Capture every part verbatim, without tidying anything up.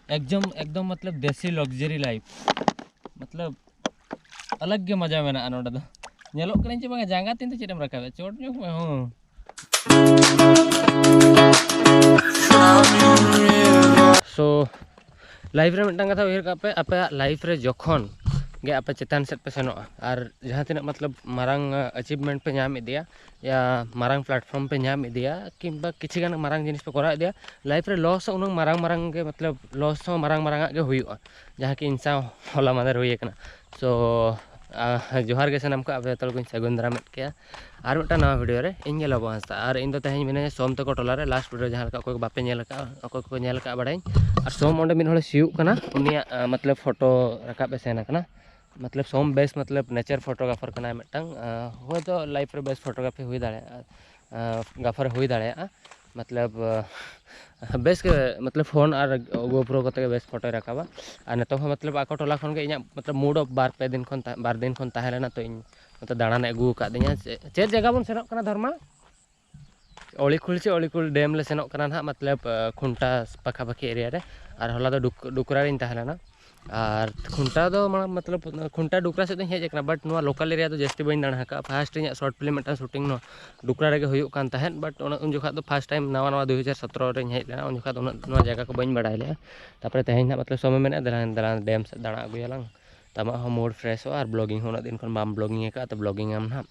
ᱮᱠᱫᱚᱢ ᱮᱠᱫᱚᱢ ᱢᱚᱛᱞᱚᱵ ᱫᱮᱥᱤ ᱞᱚᱠᱡᱟᱨᱤ ᱞᱟᱭᱤᱯᱷ, ᱢᱚᱛᱞᱚᱵ ᱟᱞᱟᱜᱽ ᱜᱮ ᱢᱟᱡᱟ ᱢᱮᱱᱟᱜᱼᱟ ᱱᱚᱰᱮ ᱫᱚ᱾ ᱧᱮᱞᱚᱜ ᱠᱟᱹᱱᱟᱹᱧ ᱪᱮ ᱵᱟᱝᱟ? ᱡᱟᱸᱜᱟ ᱛᱤᱧ ᱫᱚ ᱪᱮᱫ ᱮᱢ ᱨᱟᱠᱟᱵᱮᱫ? ᱪᱚᱴ ᱧᱚᱜ ᱢᱮ᱾ ᱦᱚᱸ᱾ So, ᱞᱟᱭᱤᱯᱷ ᱨᱮ ᱢᱤᱫᱴᱟᱝ ᱠᱟᱛᱷᱟ ᱩᱭᱦᱟᱹᱨ ᱠᱟᱜ ᱯᱮ, ᱟᱯᱮᱭᱟᱜ ᱞᱟᱭᱤᱯᱷ ᱨᱮ ᱡᱚᱠᱷᱚᱱ ᱜᱮ ᱟᱯᱮ ᱪᱮᱛᱟᱱ ᱥᱮᱫ ᱯᱮ ᱥᱮᱱᱚᱜᱼᱟ ᱟᱨ ᱡᱟᱦᱟᱸ ᱛᱤᱱᱟᱹᱜ ᱢᱚᱛᱞᱚᱵ ᱢᱟᱨᱟᱝ ᱟᱪᱤᱵᱷᱢᱮᱱᱴ ᱯᱮ ᱧᱟᱢ ᱤᱫᱤᱭᱟ, ᱭᱟ ᱢᱟᱨᱟᱝ ᱯᱞᱟᱴᱯᱷᱚᱨᱢ ᱯᱮ ᱧᱟᱢ ᱤᱫᱤᱭᱟ, ᱠᱤᱝᱵᱟ ᱠᱤᱪᱷᱤ ᱜᱟᱱ ᱢᱟᱨᱟᱝ ᱡᱤᱱᱤᱥ ᱯᱮ ᱠᱚᱨᱟᱣ ᱤᱫᱤᱭᱟ, ᱞᱟᱭᱤᱯᱷ ᱨᱮ ᱞᱚᱥ ᱦᱚᱸ ᱩᱱᱟᱹᱜ ᱢᱟᱨᱟᱝ ᱢᱟᱨᱟᱝ ᱜᱮ, ᱢᱚᱛᱞᱚᱵ ᱞᱚᱥ ᱦᱚᱸ ᱢᱟᱨᱟᱝ ᱢᱟᱨᱟᱝ ᱟᱜ ᱜᱮ ᱦᱩᱭᱩᱜᱼᱟ, ᱡᱟᱦᱟᱸ ᱠᱤ ᱤᱧ ᱥᱟᱶ ᱦᱚᱞᱟ ᱢᱟᱫᱷᱮᱨ ᱦᱩᱭ ᱟᱠᱟᱱᱟ᱾ So, ᱡᱚᱦᱟᱨ ᱜᱮ ᱥᱟᱱᱟᱢ ᱠᱚ, ᱟᱯᱮ ᱡᱚᱛᱚ ᱦᱚᱲ ᱠᱚᱧ ᱥᱟᱹᱜᱩᱱ ᱫᱟᱨᱟᱢᱮᱫ ᱠᱮᱭᱟ ᱟᱨ ᱢᱤᱫᱴᱟᱝ ᱱᱟᱣᱟ ᱵᱷᱤᱰᱤᱭᱳ ᱨᱮ᱾ ᱤᱧ ᱜᱮ ᱞᱚᱵᱚ ᱦᱟᱸᱥᱫᱟ, ᱟᱨ ᱤᱧ ᱫᱚ ᱛᱮᱦᱮᱧ ᱢᱤᱱᱟᱹᱧᱟ ᱥᱳᱢ ᱛᱟᱠᱚ ᱴᱚᱞᱟ ᱨᱮ᱾ ᱞᱟᱥᱴ ᱵᱷᱤᱰᱤᱭᱳ ᱡᱟᱦᱟᱸ ᱞᱮᱠᱟ ᱚᱠᱚᱭ ᱠᱚ ᱵᱟᱯᱮ ᱧᱮᱞ ᱟᱠᱟᱫᱼᱟ, ᱚᱠᱚᱭ ᱠᱚᱠᱚ ᱧᱮᱞ ᱟᱠᱟᱫᱼᱟ ᱵᱟᱲᱟᱭᱟᱹᱧ᱾ ᱟᱨ ᱥᱳᱢ ᱚᱸᱰᱮ ᱢᱤᱫ ᱦᱚᱲᱮ ᱥᱤᱭᱳᱜ ᱠᱟᱱᱟ, ᱩᱱᱤᱭᱟᱜ ᱟᱸ, ᱢᱚᱛᱞᱚᱵ ᱯᱷᱳᱴᱳ ᱨᱟᱠᱟᱵ ᱮ ᱥᱮᱱ ᱟᱠᱟᱱᱟ᱾ ᱢᱚᱛᱞᱚᱵ ᱥᱳᱢ ᱵᱮᱥ ᱢᱚᱛᱞᱚᱵ ᱱᱮᱪᱟᱨ ᱯᱷᱳᱴᱳᱜᱨᱟᱯᱷᱟᱨ ᱠᱟᱱᱟᱭ ᱢᱤᱫᱴᱟᱝ, ᱟᱸ, ᱦᱳᱭᱛᱳ ᱞᱟᱭᱤᱯᱷ ᱨᱮ ᱵᱮᱥ ᱯᱷᱳᱴᱳᱜᱨᱟᱯᱷᱤ ᱦᱩᱭ ᱫᱟᱲᱮᱭᱟᱜᱼᱟ, ᱟᱸ, ᱜᱨᱟᱯᱷᱟᱨ ᱦᱩᱭ ᱫᱟᱲᱮᱭᱟᱜᱼᱟ᱾ ᱢᱚᱛᱞᱚᱵ ᱟᱸ, ᱵᱮᱥ ᱜᱮ, ᱢᱚᱛᱞᱚᱵ ᱯᱷᱳᱱ ᱟᱨ ᱜᱳᱯᱨᱳ ᱠᱚᱛᱮ ᱜᱮ ᱵᱮᱥ ᱯᱷᱳᱴᱳᱭ ᱨᱟᱠᱟᱵᱟ᱾ ᱟᱨ ᱱᱤᱛᱚᱝ ᱦᱚᱸ ᱢᱚᱛᱞᱚᱵ ᱟᱠᱚ ᱴᱚᱞᱟ ᱠᱷᱚᱱ ᱜᱮ ᱤᱧᱟᱹᱜ ᱢᱚᱛᱞᱚᱵ ᱢᱩᱰ ᱚᱯᱷ ᱵᱟᱨ ᱯᱮ ᱫᱤᱱ ᱠᱷᱚᱱ ᱛᱟ-, ᱵᱟᱨ ᱫᱤᱱ ᱠᱷᱚᱱ ᱛᱟᱦᱮᱸ ᱞᱮᱱᱟ, ᱛᱚ ᱤᱧ ᱱᱚᱛᱮ ᱫᱟᱬᱟᱱᱮ ᱟᱹᱜᱩ ᱟᱠᱟᱫᱤᱧᱟ᱾ ᱪᱮᱫ, ᱪᱮᱫ ᱡᱟᱭᱜᱟ ᱵᱚᱱ ᱥᱮᱱᱚᱜ ᱠᱟᱱᱟ ᱫᱷᱚᱨᱢᱟ? ᱚᱲᱤᱠᱷᱩᱞ ᱪᱮ ᱚᱲᱤᱠᱷᱩᱞ ᱰᱮᱢ ᱞᱮ ᱥᱮᱱᱚᱜ ᱠᱟᱱᱟ ᱱᱟᱦᱟᱜ, ᱢᱚᱛᱞᱚᱵ, ᱟᱸ, ᱠᱷᱩᱱᱴᱟ ᱯᱟᱠᱷᱟ ᱯᱟᱠᱷᱤ ᱮᱨᱤᱭᱟ ᱨᱮ᱾ ᱟᱨ ᱦᱚᱞᱟ ᱫᱚ ᱰᱩᱠ-, ᱰᱩᱠᱨᱟ ᱨᱤᱧ ᱛᱟᱦᱮᱸ ᱞᱮᱱᱟ᱾ ᱟᱨ ᱠᱷᱩᱱᱴᱟ ᱫᱚ ᱢᱟᱲᱟᱝ, ᱢᱚᱛᱞᱚᱵ, ᱠᱷᱩᱱᱴᱟ ᱰᱩᱠᱨᱟ ᱥᱮᱫ ᱫᱚᱧ ᱦᱮᱡ ᱟᱠᱟᱱᱟ, but ᱱᱚᱣᱟ ᱞᱳᱠᱟᱞ ᱮᱨᱤᱭᱟ ᱫᱚ ᱡᱟᱹᱥᱛᱤ ᱵᱟᱹᱧ ᱫᱟᱬᱟ ᱟᱠᱟᱫᱼᱟ᱾ ᱯᱷᱟᱥᱴ ᱤᱧᱟᱹᱜ ᱥᱚᱨᱴ ᱯᱷᱤᱞᱢ ᱢᱤᱫᱴᱟᱝ ᱥᱩᱴᱤᱝ ᱱᱚᱣᱟ ᱰᱩᱠᱨᱟ ᱨᱮᱜᱮ ᱦᱩᱭᱩᱜ ᱠᱟᱱ ᱛᱟᱦᱮᱸᱫ, but ᱚᱱᱟ ᱩᱱ ᱡᱚᱠᱷᱟᱡ ᱫᱚ ᱯᱷᱟᱥᱴ ᱴᱟᱭᱤᱢ ᱱᱟᱣᱟ ᱱᱟᱣᱟ ᱫᱩ ᱦᱟᱡᱟᱨ ᱥᱚᱛᱨᱚ ᱨᱮᱧ ᱦᱮᱡ ᱞᱮᱱᱟ, ᱩᱱ ᱡᱚᱠᱷᱟᱡ ᱫᱚ ᱩᱱᱟᱹᱜ ᱱᱚᱣᱟ ᱡᱟᱭᱜᱟ ᱠᱚ ᱵᱟᱹᱧ ᱵᱟᱲᱟᱭ ᱞᱮᱫᱼᱟ᱾ ᱛᱟᱨᱯᱚᱨᱮ ᱛᱮᱦᱮᱧ ᱱᱟᱦᱟᱜ ᱢᱚᱛᱞᱚᱵ ᱥᱚᱢᱚᱭ ᱢᱮᱱᱟᱜᱼᱟ, ᱫᱮᱞᱟ, ᱫᱮᱞᱟ ᱰᱮᱢ ᱥᱮᱫ ᱫᱟᱬᱟ ᱟᱹᱜᱩᱭᱟᱞᱟᱝ, ᱛᱚ ᱟᱢᱟᱜ ᱦᱚᱸ ᱢᱩᱰ ᱯᱷᱨᱮᱥᱚᱜᱼᱟ ᱟᱨ ᱵᱞᱚᱜᱤᱝ ᱦᱚᱸ ᱩᱱᱟᱹᱜ ᱫᱤᱱ ᱠᱷᱚᱱ ᱵᱟᱢ ᱵᱞᱚᱜᱤᱝ ᱟᱠᱟᱫᱼᱟ, ᱛᱚ ᱵᱞᱚᱜᱤᱝ ᱟᱢ ᱱᱟᱦᱟᱜ᱾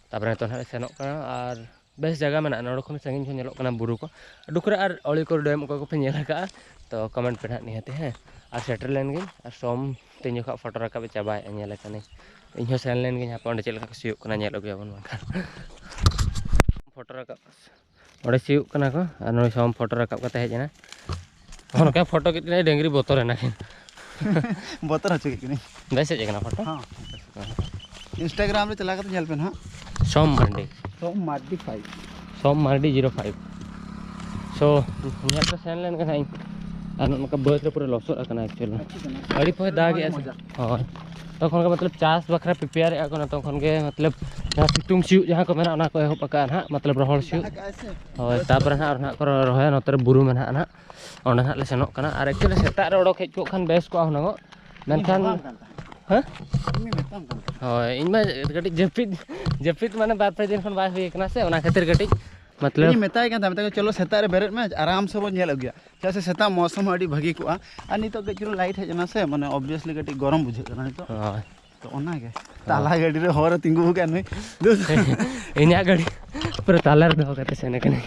ᱛᱟᱨᱯᱚᱨᱮ ᱱᱤᱛᱚᱜ ᱱᱟᱦᱟᱜ ᱞᱮ ᱥᱮᱱᱚᱜ ᱠᱟᱱᱟ ᱟᱨ ᱵᱮᱥ ᱡᱟᱭᱜᱟ ᱢᱮᱱᱟᱜᱼᱟ, ᱱᱚᱰᱮ ᱠᱷᱚᱱ ᱥᱟᱺᱜᱤᱧ ᱠᱷᱚᱱ ᱧᱮᱞᱚᱜ ᱠᱟᱱᱟ ᱵᱩᱨᱩ ᱠᱚ, ᱰᱩᱠᱨᱟ ᱟᱨ ᱚᱲᱤᱠᱩᱨ ᱰᱮᱢ᱾ ᱚᱠᱚᱭ ᱠᱚᱯᱮ ᱧᱮᱞ ᱟᱠᱟᱫᱼᱟ ᱛᱚ ᱠᱚᱢᱮᱱᱴ ᱯᱮ ᱱᱟᱦᱟᱜ ᱱᱤᱦᱟᱹᱛ, ᱦᱮᱸ᱾ ᱟᱨ ᱥᱮᱴᱮᱨ ᱞᱮᱱ ᱜᱤᱧ, ᱟᱨ ᱥᱳᱢ ᱛᱤᱧ ᱡᱚᱠᱷᱚᱱ ᱯᱷᱳᱴᱳ ᱨᱟᱠᱟᱵ ᱮ ᱪᱟᱵᱟᱭᱮᱫᱼᱟ, ᱧᱮᱞᱮ ᱠᱟᱹᱱᱟᱹᱧ᱾ ᱤᱧ ᱦᱚᱸ ᱥᱮᱱ ᱞᱮᱱ ᱜᱤᱧ, ᱦᱟᱯᱮ ᱚᱸᱰᱮ ᱪᱮᱫ ᱞᱮᱠᱟ ᱠᱚ ᱥᱤᱭᱳᱜ ᱠᱟᱱᱟ, ᱧᱮᱞ ᱟᱹᱜᱩᱭᱟᱵᱚᱱ ᱵᱟᱝᱠᱷᱟᱱ᱾ ᱯᱷᱳᱴᱳ ᱨᱟᱠᱟᱵ ᱚᱸᱰᱮ ᱥᱤᱭᱳᱜ ᱠᱟᱱᱟ ᱠᱚ, ᱟᱨ ᱱᱩᱭ ᱥᱳᱢ ᱯᱷᱳᱴᱳ ᱨᱟᱠᱟᱵ ᱠᱟᱛᱮ ᱦᱮᱡ ᱮᱱᱟ᱾ ᱱᱚᱜᱼᱚ ᱱᱚᱝᱠᱟ ᱯᱷᱳᱴᱳ ᱠᱮᱫ ᱠᱤᱱᱟᱹᱭ ᱰᱟᱹᱝᱨᱤ ᱵᱚᱛᱚᱨ ᱮᱱᱟ ᱠᱤᱱ᱾ ᱵᱚᱛᱚᱨ ᱦᱚᱪᱚ ᱠᱮᱫ ᱠᱤᱱᱟᱹᱧ᱾ ᱵᱮᱥ ᱦᱮᱡ ᱟᱠᱟᱱᱟ ᱯᱷᱳᱴᱳ? ᱦᱚᱸ᱾ ᱤᱱᱥᱴᱟᱜᱨᱟᱢ ᱨᱮ ᱪᱟᱞᱟᱣ ᱠᱟᱛᱮ ᱧᱮᱞ ᱯᱮ ᱱᱟᱦᱟᱜ᱾ Som Mardi. Som Mardi five. Som Mardi zero five. So, ᱧᱮᱞ ᱯᱮ ᱥᱮᱱ ᱞᱮᱱ ᱠᱷᱟᱱ ᱤᱧ᱾ ᱟᱨ ᱱᱚᱜᱼᱚ ᱱᱚᱝᱠᱟ ᱵᱟᱹᱫᱽ ᱨᱮ ᱯᱩᱨᱟᱹ ᱞᱚᱥᱚᱫ ᱟᱠᱟᱱᱟ actually᱾ ᱟᱹᱰᱤ ᱯᱚᱭ ᱫᱟᱜ ᱮᱜᱼᱟ ᱥᱮ? ᱢᱚᱡᱟ᱾ ᱦᱳᱭ᱾ ᱛᱚᱠᱷᱚᱱ ᱜᱮ ᱢᱚᱛᱞᱚᱵ ᱪᱟᱥ ᱵᱟᱠᱷᱨᱟ ᱯᱨᱤᱯᱮᱭᱟᱨᱮᱫᱼᱟ ᱠᱚ, ᱛᱚᱠᱷᱚᱱ ᱜᱮ ᱢᱚᱛᱞᱚᱵ ᱡᱟᱦᱟᱸ ᱥᱤᱛᱩᱝ ᱥᱤᱭᱳᱜ ᱡᱟᱦᱟᱸ ᱠᱚ ᱢᱮᱱᱟ, ᱚᱱᱟ ᱠᱚ ᱮᱦᱚᱵ ᱟᱠᱟᱫᱼᱟ ᱱᱟᱦᱟᱜ, ᱢᱚᱛᱞᱚᱵ ᱨᱚᱦᱚᱲ ᱥᱤᱭᱳᱜ᱾ ᱦᱳᱭ, ᱛᱟᱯᱚᱨᱮ ᱱᱟᱦᱟᱜ ᱟᱨ ᱱᱟᱦᱟᱜ ᱠᱚ ᱨᱚᱦᱚᱭᱟ, ᱱᱚᱛᱮ ᱨᱮ ᱵᱩᱨᱩ ᱢᱮᱱᱟᱜᱼᱟ ᱱᱟᱦᱟᱜ, ᱚᱸᱰᱮ ᱱᱟᱦᱟᱜ ᱞᱮ ᱥᱮᱱᱚᱜ ᱠᱟᱱᱟ᱾ ᱟᱨ ᱮᱠᱪᱩᱭᱮᱞᱤ ᱥᱮᱛᱟᱜ ᱨᱮ ᱚᱰᱚᱠ ᱦᱮᱡ ᱠᱚᱜ ᱠᱷᱟᱱ ᱵᱮᱥ ᱠᱚᱜᱼᱟ ᱦᱩᱱᱟᱹᱝ᱾ ᱢᱮᱱᱠᱷᱟᱱ ᱤᱧ ᱢᱮᱛᱟᱢ ᱠᱟᱱ ᱛᱟᱦᱮᱸᱫ᱾ ᱦᱮᱸ? ᱤᱧ ᱢᱮᱛᱟᱢ ᱠᱟᱱ ᱛᱟᱦᱮᱸᱫ᱾ ᱦᱳᱭ, ᱤᱧ ᱢᱟ ᱠᱟᱹᱴᱤᱡ ᱡᱟᱹᱯᱤᱫ, ᱡᱟᱹᱯᱤᱫ ᱢᱟᱱᱮ ᱵᱟᱨ ᱯᱮ ᱫᱤᱱ ᱠᱷᱚᱱ ᱵᱟᱭ ᱦᱩᱭ ᱠᱟᱱᱟ ᱥᱮ, ᱚᱱᱟ ᱠᱷᱟᱹᱛᱤᱨ ᱠᱟᱹᱴᱤᱡ ᱢᱚᱛᱞᱚᱵ ᱤᱧ ᱢᱮᱛᱟᱭ ᱠᱟᱱ ᱛᱟᱦᱮᱸᱫ, ᱢᱮᱛᱟᱭ ᱠᱟᱱᱟ, "ᱪᱚᱞᱚ ᱥᱮᱛᱟᱜ ᱨᱮ ᱵᱮᱨᱮᱫ ᱢᱮ, ᱟᱨᱟᱢ ᱥᱮ ᱵᱚᱱ ᱧᱮᱞ ᱟᱹᱜᱩᱭᱟ", ᱪᱮᱫᱟᱜ ᱥᱮ ᱥᱮᱛᱟᱜ ᱢᱳᱥᱚᱢ ᱦᱚᱸ ᱟᱹᱰᱤ ᱵᱷᱟᱹᱜᱤ ᱠᱚᱜᱼᱟ᱾ ᱟᱨ ᱱᱤᱛᱚᱜ ᱠᱟᱹᱡ ᱪᱩᱞᱩᱝ ᱞᱟᱭᱤᱴ ᱦᱮᱡ ᱮᱱᱟ ᱥᱮ, ᱢᱟᱱᱮ ᱚᱵᱵᱷᱤᱭᱟᱥᱞᱤ ᱠᱟᱹᱴᱤᱡ ᱜᱚᱨᱚᱢ ᱵᱩᱡᱷᱟᱹᱜ ᱠᱟᱱᱟ ᱱᱤᱛᱚᱜ᱾ ᱦᱳᱭ᱾ ᱛᱚ ᱚᱱᱟᱜᱮ᱾ ᱦᱳᱭ᱾ ᱛᱟᱞᱟ ᱜᱟᱹᱰᱤ ᱨᱮ ᱦᱚᱨ ᱨᱮ ᱛᱤᱸᱜᱩ ᱟᱠᱟᱱ ᱱᱩᱭ᱾ ᱤᱧᱟᱹᱜ ᱜᱟᱹᱰᱤ ᱯᱩᱨᱟᱹ ᱛᱟᱞᱟ ᱨᱮ ᱫᱚᱦᱚ ᱠᱟᱛᱮ ᱥᱮᱱ ᱟᱠᱟᱱᱟᱹᱧ᱾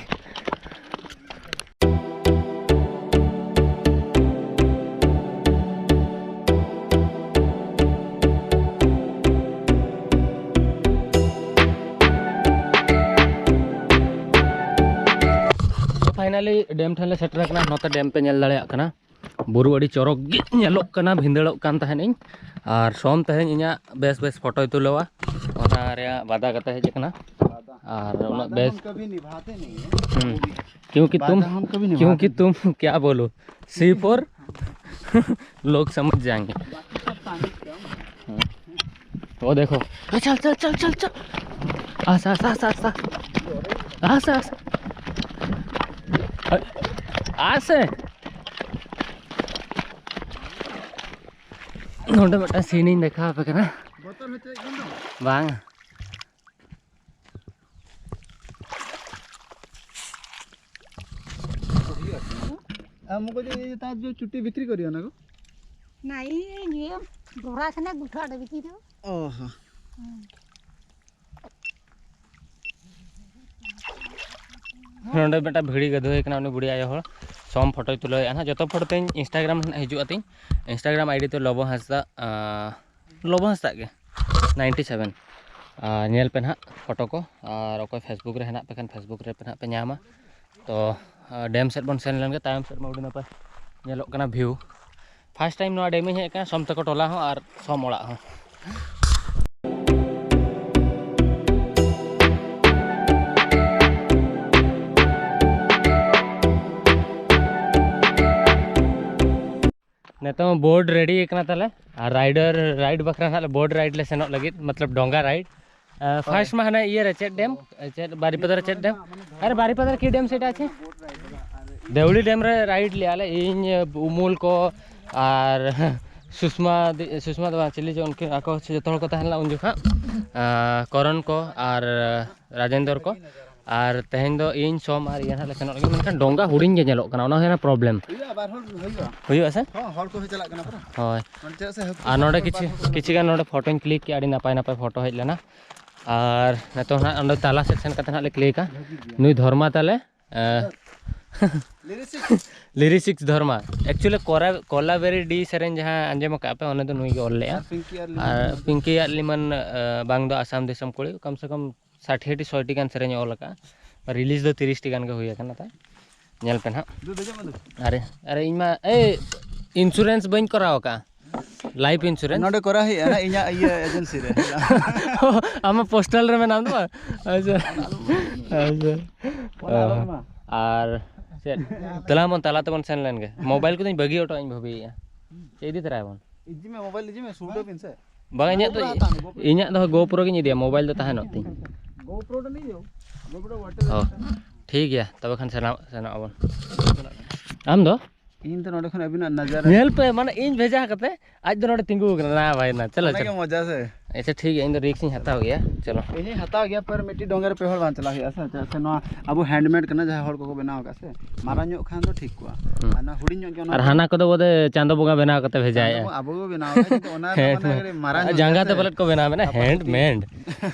ᱯᱷᱟᱭᱱᱟᱞᱤ ᱰᱮᱢ ᱴᱷᱮᱱ ᱞᱮ ᱥᱮᱴᱮᱨ ᱟᱠᱟᱱᱟ᱾ ᱱᱚᱛᱮ ᱰᱮᱢ ᱯᱮ ᱧᱮᱞ ᱫᱟᱲᱮᱭᱟᱜ ᱠᱟᱱᱟ, ᱵᱩᱨᱩ ᱟᱹᱰᱤ ᱪᱚᱨᱚᱠ ᱜᱮ ᱧᱮᱞᱚᱜ ᱠᱟᱱᱟ᱾ ᱵᱷᱤᱸᱫᱟᱹᱲᱚᱜ ᱠᱟᱱ ᱛᱟᱦᱮᱱᱤᱧ, ᱟᱨ ᱥᱚᱢ ᱛᱮᱦᱮᱧ ᱤᱧᱟᱹᱜ ᱵᱮᱥ ᱵᱮᱥ ᱯᱷᱳᱴᱳᱭ ᱛᱩᱞᱟᱹᱣᱟ, ᱚᱱᱟ ᱨᱮᱭᱟᱜ ᱵᱟᱫᱟ ᱠᱟᱛᱮ ᱦᱮᱡ ᱟᱠᱟᱱᱟ᱾ ᱟᱨ ᱩᱱᱟᱹᱜ ᱵᱮᱥ, ᱦᱩᱸ, ᱠᱤᱭᱩᱸᱠᱤ ᱛᱩᱢ, ᱠᱤᱭᱩᱸᱠᱤ ᱛᱩᱢ ᱠᱭᱟ ᱵᱳᱞᱳ, सी फॉर लोग समझ जाएंगे। वो देखो, चल, चल, चल, चल, चल। आस, आस, आस, आस, आस। आस, आस। ᱱᱚᱰᱮ ᱢᱤᱫᱴᱟᱝ ᱥᱤᱱᱤᱧ ᱫᱮᱠᱷᱟᱣ ᱟᱯᱮ ᱠᱟᱱᱟ᱾ ᱵᱟᱝ᱾ ᱟᱢ ᱠᱚ ᱡᱮ ᱛᱟᱨ ᱡᱚ ᱪᱩᱴᱤ ᱵᱷᱤᱛᱨᱤ ᱠᱚ ᱨᱤᱭᱟ ᱱᱟ ᱠᱚ? ᱱᱟᱭ ᱱᱤᱭᱟᱹ ᱰᱚᱨᱟ ᱠᱷᱟᱱᱟ ᱜᱩᱴᱷᱟ ᱟᱹᱰᱤ ᱵᱷᱤᱛᱨᱤ ᱫᱚ᱾ ᱚ ᱦᱚᱸ᱾ ᱱᱚᱰᱮ ᱢᱤᱫᱴᱟᱝ ᱵᱷᱤᱲᱤ ᱜᱟᱹᱫᱷᱩ ᱦᱩᱭ ᱠᱟᱱᱟ, ᱩᱱᱤ ᱵᱩᱲᱦᱤ ᱟᱭᱳ ᱦᱚᱲ ᱥᱚᱢ ᱯᱷᱳᱴᱳᱭ ᱛᱩᱞᱟᱹᱣᱮᱫᱼᱟ ᱱᱟᱦᱟᱜ᱾ ᱡᱚᱛᱚ ᱯᱷᱳᱴᱳ ᱛᱤᱧ Instagram ᱨᱮ ᱱᱟᱦᱟᱜ ᱦᱤᱡᱩᱜᱼᱟ ᱛᱤᱧ, Instagram ID ᱛᱮ ᱞᱚᱵᱚ ᱦᱟᱸᱥᱫᱟ, ᱟᱸ, ᱞᱚᱵᱚ ᱦᱟᱸᱥᱫᱟ ᱜᱮ ᱱᱟᱭᱤᱱᱴᱤ ᱥᱮᱵᱷᱮᱱ᱾ ᱟᱨ ᱧᱮᱞ ᱯᱮ ᱱᱟᱦᱟᱜ ᱯᱷᱳᱴᱳ ᱠᱚ, ᱟᱨ ᱚᱠᱚᱭ Facebook ᱨᱮ ᱦᱮᱱᱟᱜ ᱯᱮ ᱠᱷᱟᱱ Facebook ᱨᱮ ᱯᱮ ᱱᱟᱦᱟᱜ ᱯᱮ ᱧᱟᱢᱟ᱾ ᱛᱚ, ᱟᱸ, ᱰᱮᱢ ᱥᱮᱫ ᱵᱚᱱ ᱥᱮᱱ ᱞᱮᱱ ᱜᱮ, ᱛᱟᱭᱚᱢ ᱥᱮᱫ ᱢᱟ ᱟᱹᱰᱤ ᱱᱟᱯᱟᱭ ᱧᱮᱞᱚᱜ ᱠᱟᱱᱟ view᱾ First time ᱱᱚᱣᱟ ᱰᱮᱢ ᱤᱧ ᱦᱮᱡ ᱟᱠᱟᱱᱟ, ᱥᱚᱢ ᱛᱟᱠᱚ ᱴᱚᱞᱟ ᱦᱚᱸ ᱟᱨ ᱥᱚᱢ ᱚᱲᱟᱜ ᱦᱚᱸ᱾ ᱱᱤᱛᱚᱝ ᱵᱳᱴ ᱨᱮᱰᱤ ᱟᱠᱟᱱᱟ ᱛᱟᱞᱮ, ᱟᱨ ᱨᱟᱭᱤᱰᱟᱨ ᱨᱟᱭᱤᱰ ᱵᱟᱠᱷᱨᱟ ᱱᱟᱦᱟᱜ ᱞᱮ ᱵᱳᱴ ᱨᱟᱭᱤᱰ ᱞᱮ ᱥᱮᱱᱚᱜ ᱞᱟᱹᱜᱤᱫ, ᱢᱚᱛᱞᱚᱵ ᱰᱚᱸᱜᱟ ᱨᱟᱭᱤᱰ᱾ ᱯᱷᱟᱨᱥᱴ ᱢᱟ ᱦᱟᱱᱮ ᱤᱭᱟᱹ ᱨᱮ ᱪᱮᱫ ᱰᱮᱢ, ᱪᱮᱫ ᱵᱟᱨᱤᱯᱟᱫᱟ ᱨᱮ ᱪᱮᱫ ᱰᱮᱢ? ᱟᱨᱮ ᱵᱟᱨᱤᱯᱟᱫᱟ ᱨᱮ ᱠᱤ ᱰᱮᱢ ᱥᱮᱴᱟ ᱟᱪᱷᱮ? ᱫᱮᱣᱲᱤ ᱰᱮᱢ ᱨᱮ ᱨᱟᱭᱤᱰ ᱞᱮᱜᱼᱟ ᱞᱮ, ᱤᱧ, ᱩᱢᱩᱞ ᱠᱚ, ᱟᱨ ᱥᱩᱥᱢᱟ ᱫᱤ-, ᱥᱩᱥᱢᱟ ᱫᱚ ᱵᱟᱝ, ᱪᱤᱞᱤ ᱪᱚ, ᱩᱱᱠᱤᱱ ᱟᱠᱚ ᱡᱚᱛᱚ ᱦᱚᱲ ᱠᱚ ᱛᱟᱦᱮᱸ ᱞᱮᱱᱟ ᱩᱱ ᱡᱚᱠᱷᱟᱜ᱾ ᱟᱨ ᱠᱚᱨᱚᱱ ᱠᱚ ᱟᱨ ᱨᱟᱡᱮᱱᱫᱚᱨ ᱠᱚ, ᱟᱨ ᱛᱮᱦᱮᱧ ᱫᱚ ᱤᱧ, ᱥᱚᱢ ᱟᱨ ᱤᱭᱟᱹ ᱦᱟᱸᱜ ᱞᱮ ᱥᱮᱱᱚᱜ ᱞᱟᱹᱜᱤᱫ, ᱢᱮᱱᱠᱷᱟᱱ ᱰᱚᱸᱜᱟ ᱦᱩᱰᱤᱧ ᱜᱮ ᱧᱮᱞᱚᱜ ᱠᱟᱱᱟ, ᱚᱱᱟ ᱦᱩᱭᱱᱟ ᱯᱨᱚᱵᱞᱮᱢ᱾ ᱦᱩᱭᱩᱜᱼᱟ, ᱵᱟᱨ ᱦᱚᱲ ᱦᱩᱭᱩᱜᱼᱟ᱾ ᱦᱩᱭᱩᱜᱼᱟ ᱥᱮ? ᱦᱚᱸ, ᱦᱚᱲ ᱠᱚ ᱪᱟᱞᱟᱜ ᱠᱟᱱᱟ ᱯᱩᱨᱟᱹ᱾ ᱦᱳᱭ᱾ ᱱᱚᱰᱮ ᱪᱮᱫᱟᱜ ᱥᱮ ᱦᱟᱹᱠᱩ ᱟᱨ ᱱᱚᱰᱮ ᱥᱟᱵ ᱠᱤᱪᱷᱩ, ᱵᱟᱨ ᱦᱚᱲ ᱠᱤᱪᱷᱩ ᱜᱟᱱ ᱱᱚᱰᱮ ᱯᱷᱳᱴᱳᱧ ᱠᱞᱤᱠ ᱠᱮᱜᱼᱟ, ᱟᱹᱰᱤ ᱱᱟᱯᱟᱭ ᱱᱟᱯᱟᱭ ᱯᱷᱳᱴᱳ ᱦᱮᱡ ᱞᱮᱱᱟ᱾ ᱟᱨ ᱱᱤᱛᱚᱝ ᱦᱟᱸᱜ ᱚᱸᱰᱮ ᱛᱟᱞᱟ ᱥᱮᱫ ᱥᱮᱱ ᱠᱟᱛᱮ ᱦᱟᱸᱜ ᱞᱮ ᱠᱞᱤᱠᱟ᱾ ᱱᱩᱭ ᱫᱷᱚᱨᱢᱟ ᱛᱟᱞᱮ, ᱞᱤᱨᱤᱥᱤᱠ᱾ ᱞᱤᱨᱤᱥᱤᱠᱥ ᱫᱷᱚᱨᱢᱟ᱾ ᱮᱠᱪᱩᱭᱮᱞᱤ ᱠᱚᱞᱟ ᱵᱮᱨᱤ ᱰᱤ ᱥᱮᱨᱮᱧ ᱡᱟᱦᱟᱸ ᱟᱸᱡᱚᱢ ᱟᱠᱟᱫ ᱯᱮ, ᱚᱱᱟ ᱫᱚ ᱱᱩᱭ ᱜᱮ ᱚᱞ ᱞᱮᱜᱼᱟ᱾ ᱟᱨ ᱯᱤᱝᱠᱤ ᱟᱨ ᱞᱤᱢᱚᱱ᱾ ᱟᱨ ᱯᱤᱝᱠᱤ ᱟᱨ ᱞᱤᱢᱚᱱ, ᱵᱟᱝ ᱫᱚ ᱟᱥᱟᱢ ᱫᱤᱥᱚᱢ ᱠᱩᱲᱤ, ᱠᱚᱢ ᱥᱮ ᱠᱚᱢ ᱥᱟᱴᱷᱤ ᱴᱤ ᱥᱚᱭ ᱴᱤ ᱜᱟᱱ ᱥᱮᱨᱮᱧ ᱮ ᱚᱞ ᱟᱠᱟᱫᱼᱟ᱾ ᱨᱤᱞᱤᱡᱽ ᱫᱚ ᱛᱤᱨᱤᱥ ᱴᱤ ᱜᱟᱱ ᱜᱮ ᱦᱩᱭ ᱟᱠᱟᱱᱟ ᱛᱟᱭ᱾ ᱧᱮᱞ ᱯᱮ ᱱᱟᱦᱟᱜ᱾ ᱫᱩ ᱫᱮᱡᱚᱜ ᱢᱮ ᱫᱩ᱾ ᱟᱨᱮ, ᱟᱨᱮ, ᱤᱧ ᱢᱟ, ᱮᱭ, ᱤᱱᱥᱩᱨᱮᱱᱥ ᱵᱟᱹᱧ ᱠᱚᱨᱟᱣ ᱟᱠᱟᱫᱼᱟ᱾ Life insurance. ᱱᱚᱰᱮ ᱠᱚᱨᱟᱣ ᱦᱩᱭᱩᱜᱼᱟ ᱱᱟᱦᱟᱜ ᱤᱧᱟᱹᱜ ᱤᱭᱟᱹ ᱮᱡᱮᱱᱥᱤ ᱨᱮ᱾ ᱟᱢᱟᱜ ᱯᱳᱥᱴᱟᱞ ᱨᱮ ᱢᱮᱱᱟᱢ ᱫᱚ ᱵᱟᱝ? ᱟᱪᱪᱷᱟ, ᱟᱪᱪᱷᱟ᱾ ᱚᱱᱟ ᱟᱞᱚᱢ ᱮᱢᱟ᱾ ᱟᱨ ᱪᱮᱫ? ᱛᱟᱦᱞᱮ ᱵᱚᱱ ᱛᱟᱞᱟ ᱛᱮᱵᱚᱱ ᱥᱮᱱ ᱞᱮᱱ ᱜᱮ᱾ ᱢᱳᱵᱟᱭᱤᱞ ᱠᱚᱫᱚᱧ ᱵᱟᱹᱜᱤ ᱦᱚᱴᱚ ᱟᱹᱧ ᱵᱷᱟᱹᱵᱤᱭᱮᱫᱼᱟ᱾ ᱪᱮᱫ ᱤᱫᱤ ᱛᱚᱨᱟᱭᱟᱵᱚᱱ? ᱤᱫᱤ ᱢᱮ, ᱢᱳᱵᱟᱭᱤᱞ ᱤᱫᱤ ᱢᱮ, ᱥᱩᱴ ᱟᱯ ᱤᱧ ᱥᱮ᱾ ᱵᱟᱝ, ᱤᱧᱟᱹᱜ ᱫᱚ, GoPro ᱦᱟᱛᱟᱣ ᱢᱮ, GoPro᱾ ᱤᱧᱟᱹᱜ ᱫᱚ GoPro ᱜᱤᱧ ᱤᱫᱤᱭᱟ, ᱢᱳᱵᱟᱭᱤᱞ ᱫᱚ ᱛᱟᱦᱮᱱᱚᱜ ᱛᱤᱧ᱾ GoPro ᱫᱚ ᱱᱤᱭᱟᱹ, GoPro ᱫᱚ ᱚ, ᱴᱷᱤᱠ ᱜᱮᱭᱟ, ᱛᱚᱵᱮ ᱠᱷᱟᱱ ᱥᱮᱱᱚᱜ, ᱥᱮᱱᱚᱜ ᱟᱵᱚᱱ᱾ ᱟᱢ ᱫᱚ? ᱤᱧ ᱫᱚ ᱱᱚᱰᱮ ᱠᱷᱚᱱ ᱟᱹᱵᱤᱱᱟᱜ ᱱᱟᱡᱟᱨᱟ ᱧᱮᱞ ᱯᱮ, ᱢᱟᱱᱮ ᱤᱧ ᱵᱷᱮᱡᱟ ᱠᱟᱛᱮ ᱟᱡ ᱫᱚ ᱱᱚᱰᱮ ᱛᱤᱸᱜᱩ ᱟᱠᱟᱱᱟ᱾ ᱱᱟ ᱵᱷᱟᱭ ᱱᱟ, ᱪᱚᱞᱚ, ᱚᱱᱟ ᱜᱮ ᱪᱚᱞᱚ᱾ ᱢᱚᱡᱟ ᱥᱮ᱾ ᱟᱪᱪᱷᱟ, ᱴᱷᱤᱠ ᱜᱮᱭᱟ, ᱤᱧ ᱫᱚ ᱨᱤᱠᱥ ᱤᱧ ᱦᱟᱛᱟᱣ ᱜᱮᱭᱟ᱾ ᱪᱚᱞᱚ᱾ ᱤᱧ ᱦᱚᱸᱧ ᱦᱟᱛᱟᱣ ᱜᱮᱭᱟ, ᱯᱟᱨ ᱢᱤᱫᱴᱤᱡ ᱰᱚᱸᱜᱟ ᱨᱮ ᱯᱮ ᱦᱚᱲ ᱵᱟᱝ ᱪᱟᱞᱟᱜ ᱦᱩᱭᱩᱜᱼᱟ ᱥᱮ, ᱪᱮᱫᱟᱜ ᱥᱮ ᱱᱚᱣᱟ ᱟᱵᱚ ᱦᱮᱱᱰᱢᱮᱰ ᱠᱟᱱᱟ, ᱡᱟᱦᱟᱸᱭ ᱦᱚᱲ ᱠᱚᱠᱚ ᱵᱮᱱᱟᱣ ᱟᱠᱟᱫ ᱥᱮ᱾ ᱢᱟᱨᱟᱝ ᱧᱚᱜ ᱠᱷᱟᱱ ᱫᱚ ᱴᱷᱤᱠ ᱠᱚᱜᱼᱟ᱾ ᱦᱩᱸ᱾ ᱟᱨ ᱱᱚᱣᱟ ᱦᱩᱰᱤᱧ ᱧᱚᱜ ᱜᱮ, ᱚᱱᱟ ᱟᱨ ᱫᱚ ᱦᱟᱱᱟ ᱠᱚᱫᱚ ᱵᱚᱫᱮ ᱪᱟᱸᱫᱚ ᱵᱚᱸᱜᱟ ᱵᱮᱱᱟᱣ ᱠᱟᱛᱮ ᱵᱷᱮᱡᱟᱭᱮᱫᱼᱟ᱾ ᱪᱟᱸᱫᱚ ᱵᱚᱸᱜᱟ ᱟᱵᱚ ᱜᱮᱵᱚ ᱵᱮᱱᱟᱣ ᱟᱠᱟᱫ, ᱠᱤᱱᱛᱩ ᱚᱱᱟ ᱦᱮᱸ, ᱫᱚ ᱢᱟᱱᱮ ᱢᱟ᱾ ᱠᱟᱹᱴᱤᱡ ᱢᱟᱨᱟᱝ ᱧᱚᱜ ᱡᱟᱸᱜᱟ ᱜᱮᱭᱟ ᱛᱮ ᱥᱮ᱾ ᱯᱟᱞᱮᱫ ᱠᱚ ᱵᱮᱱᱟᱣ ᱢᱮᱱᱟ, ᱦᱮᱱᱰᱢᱮᱰ᱾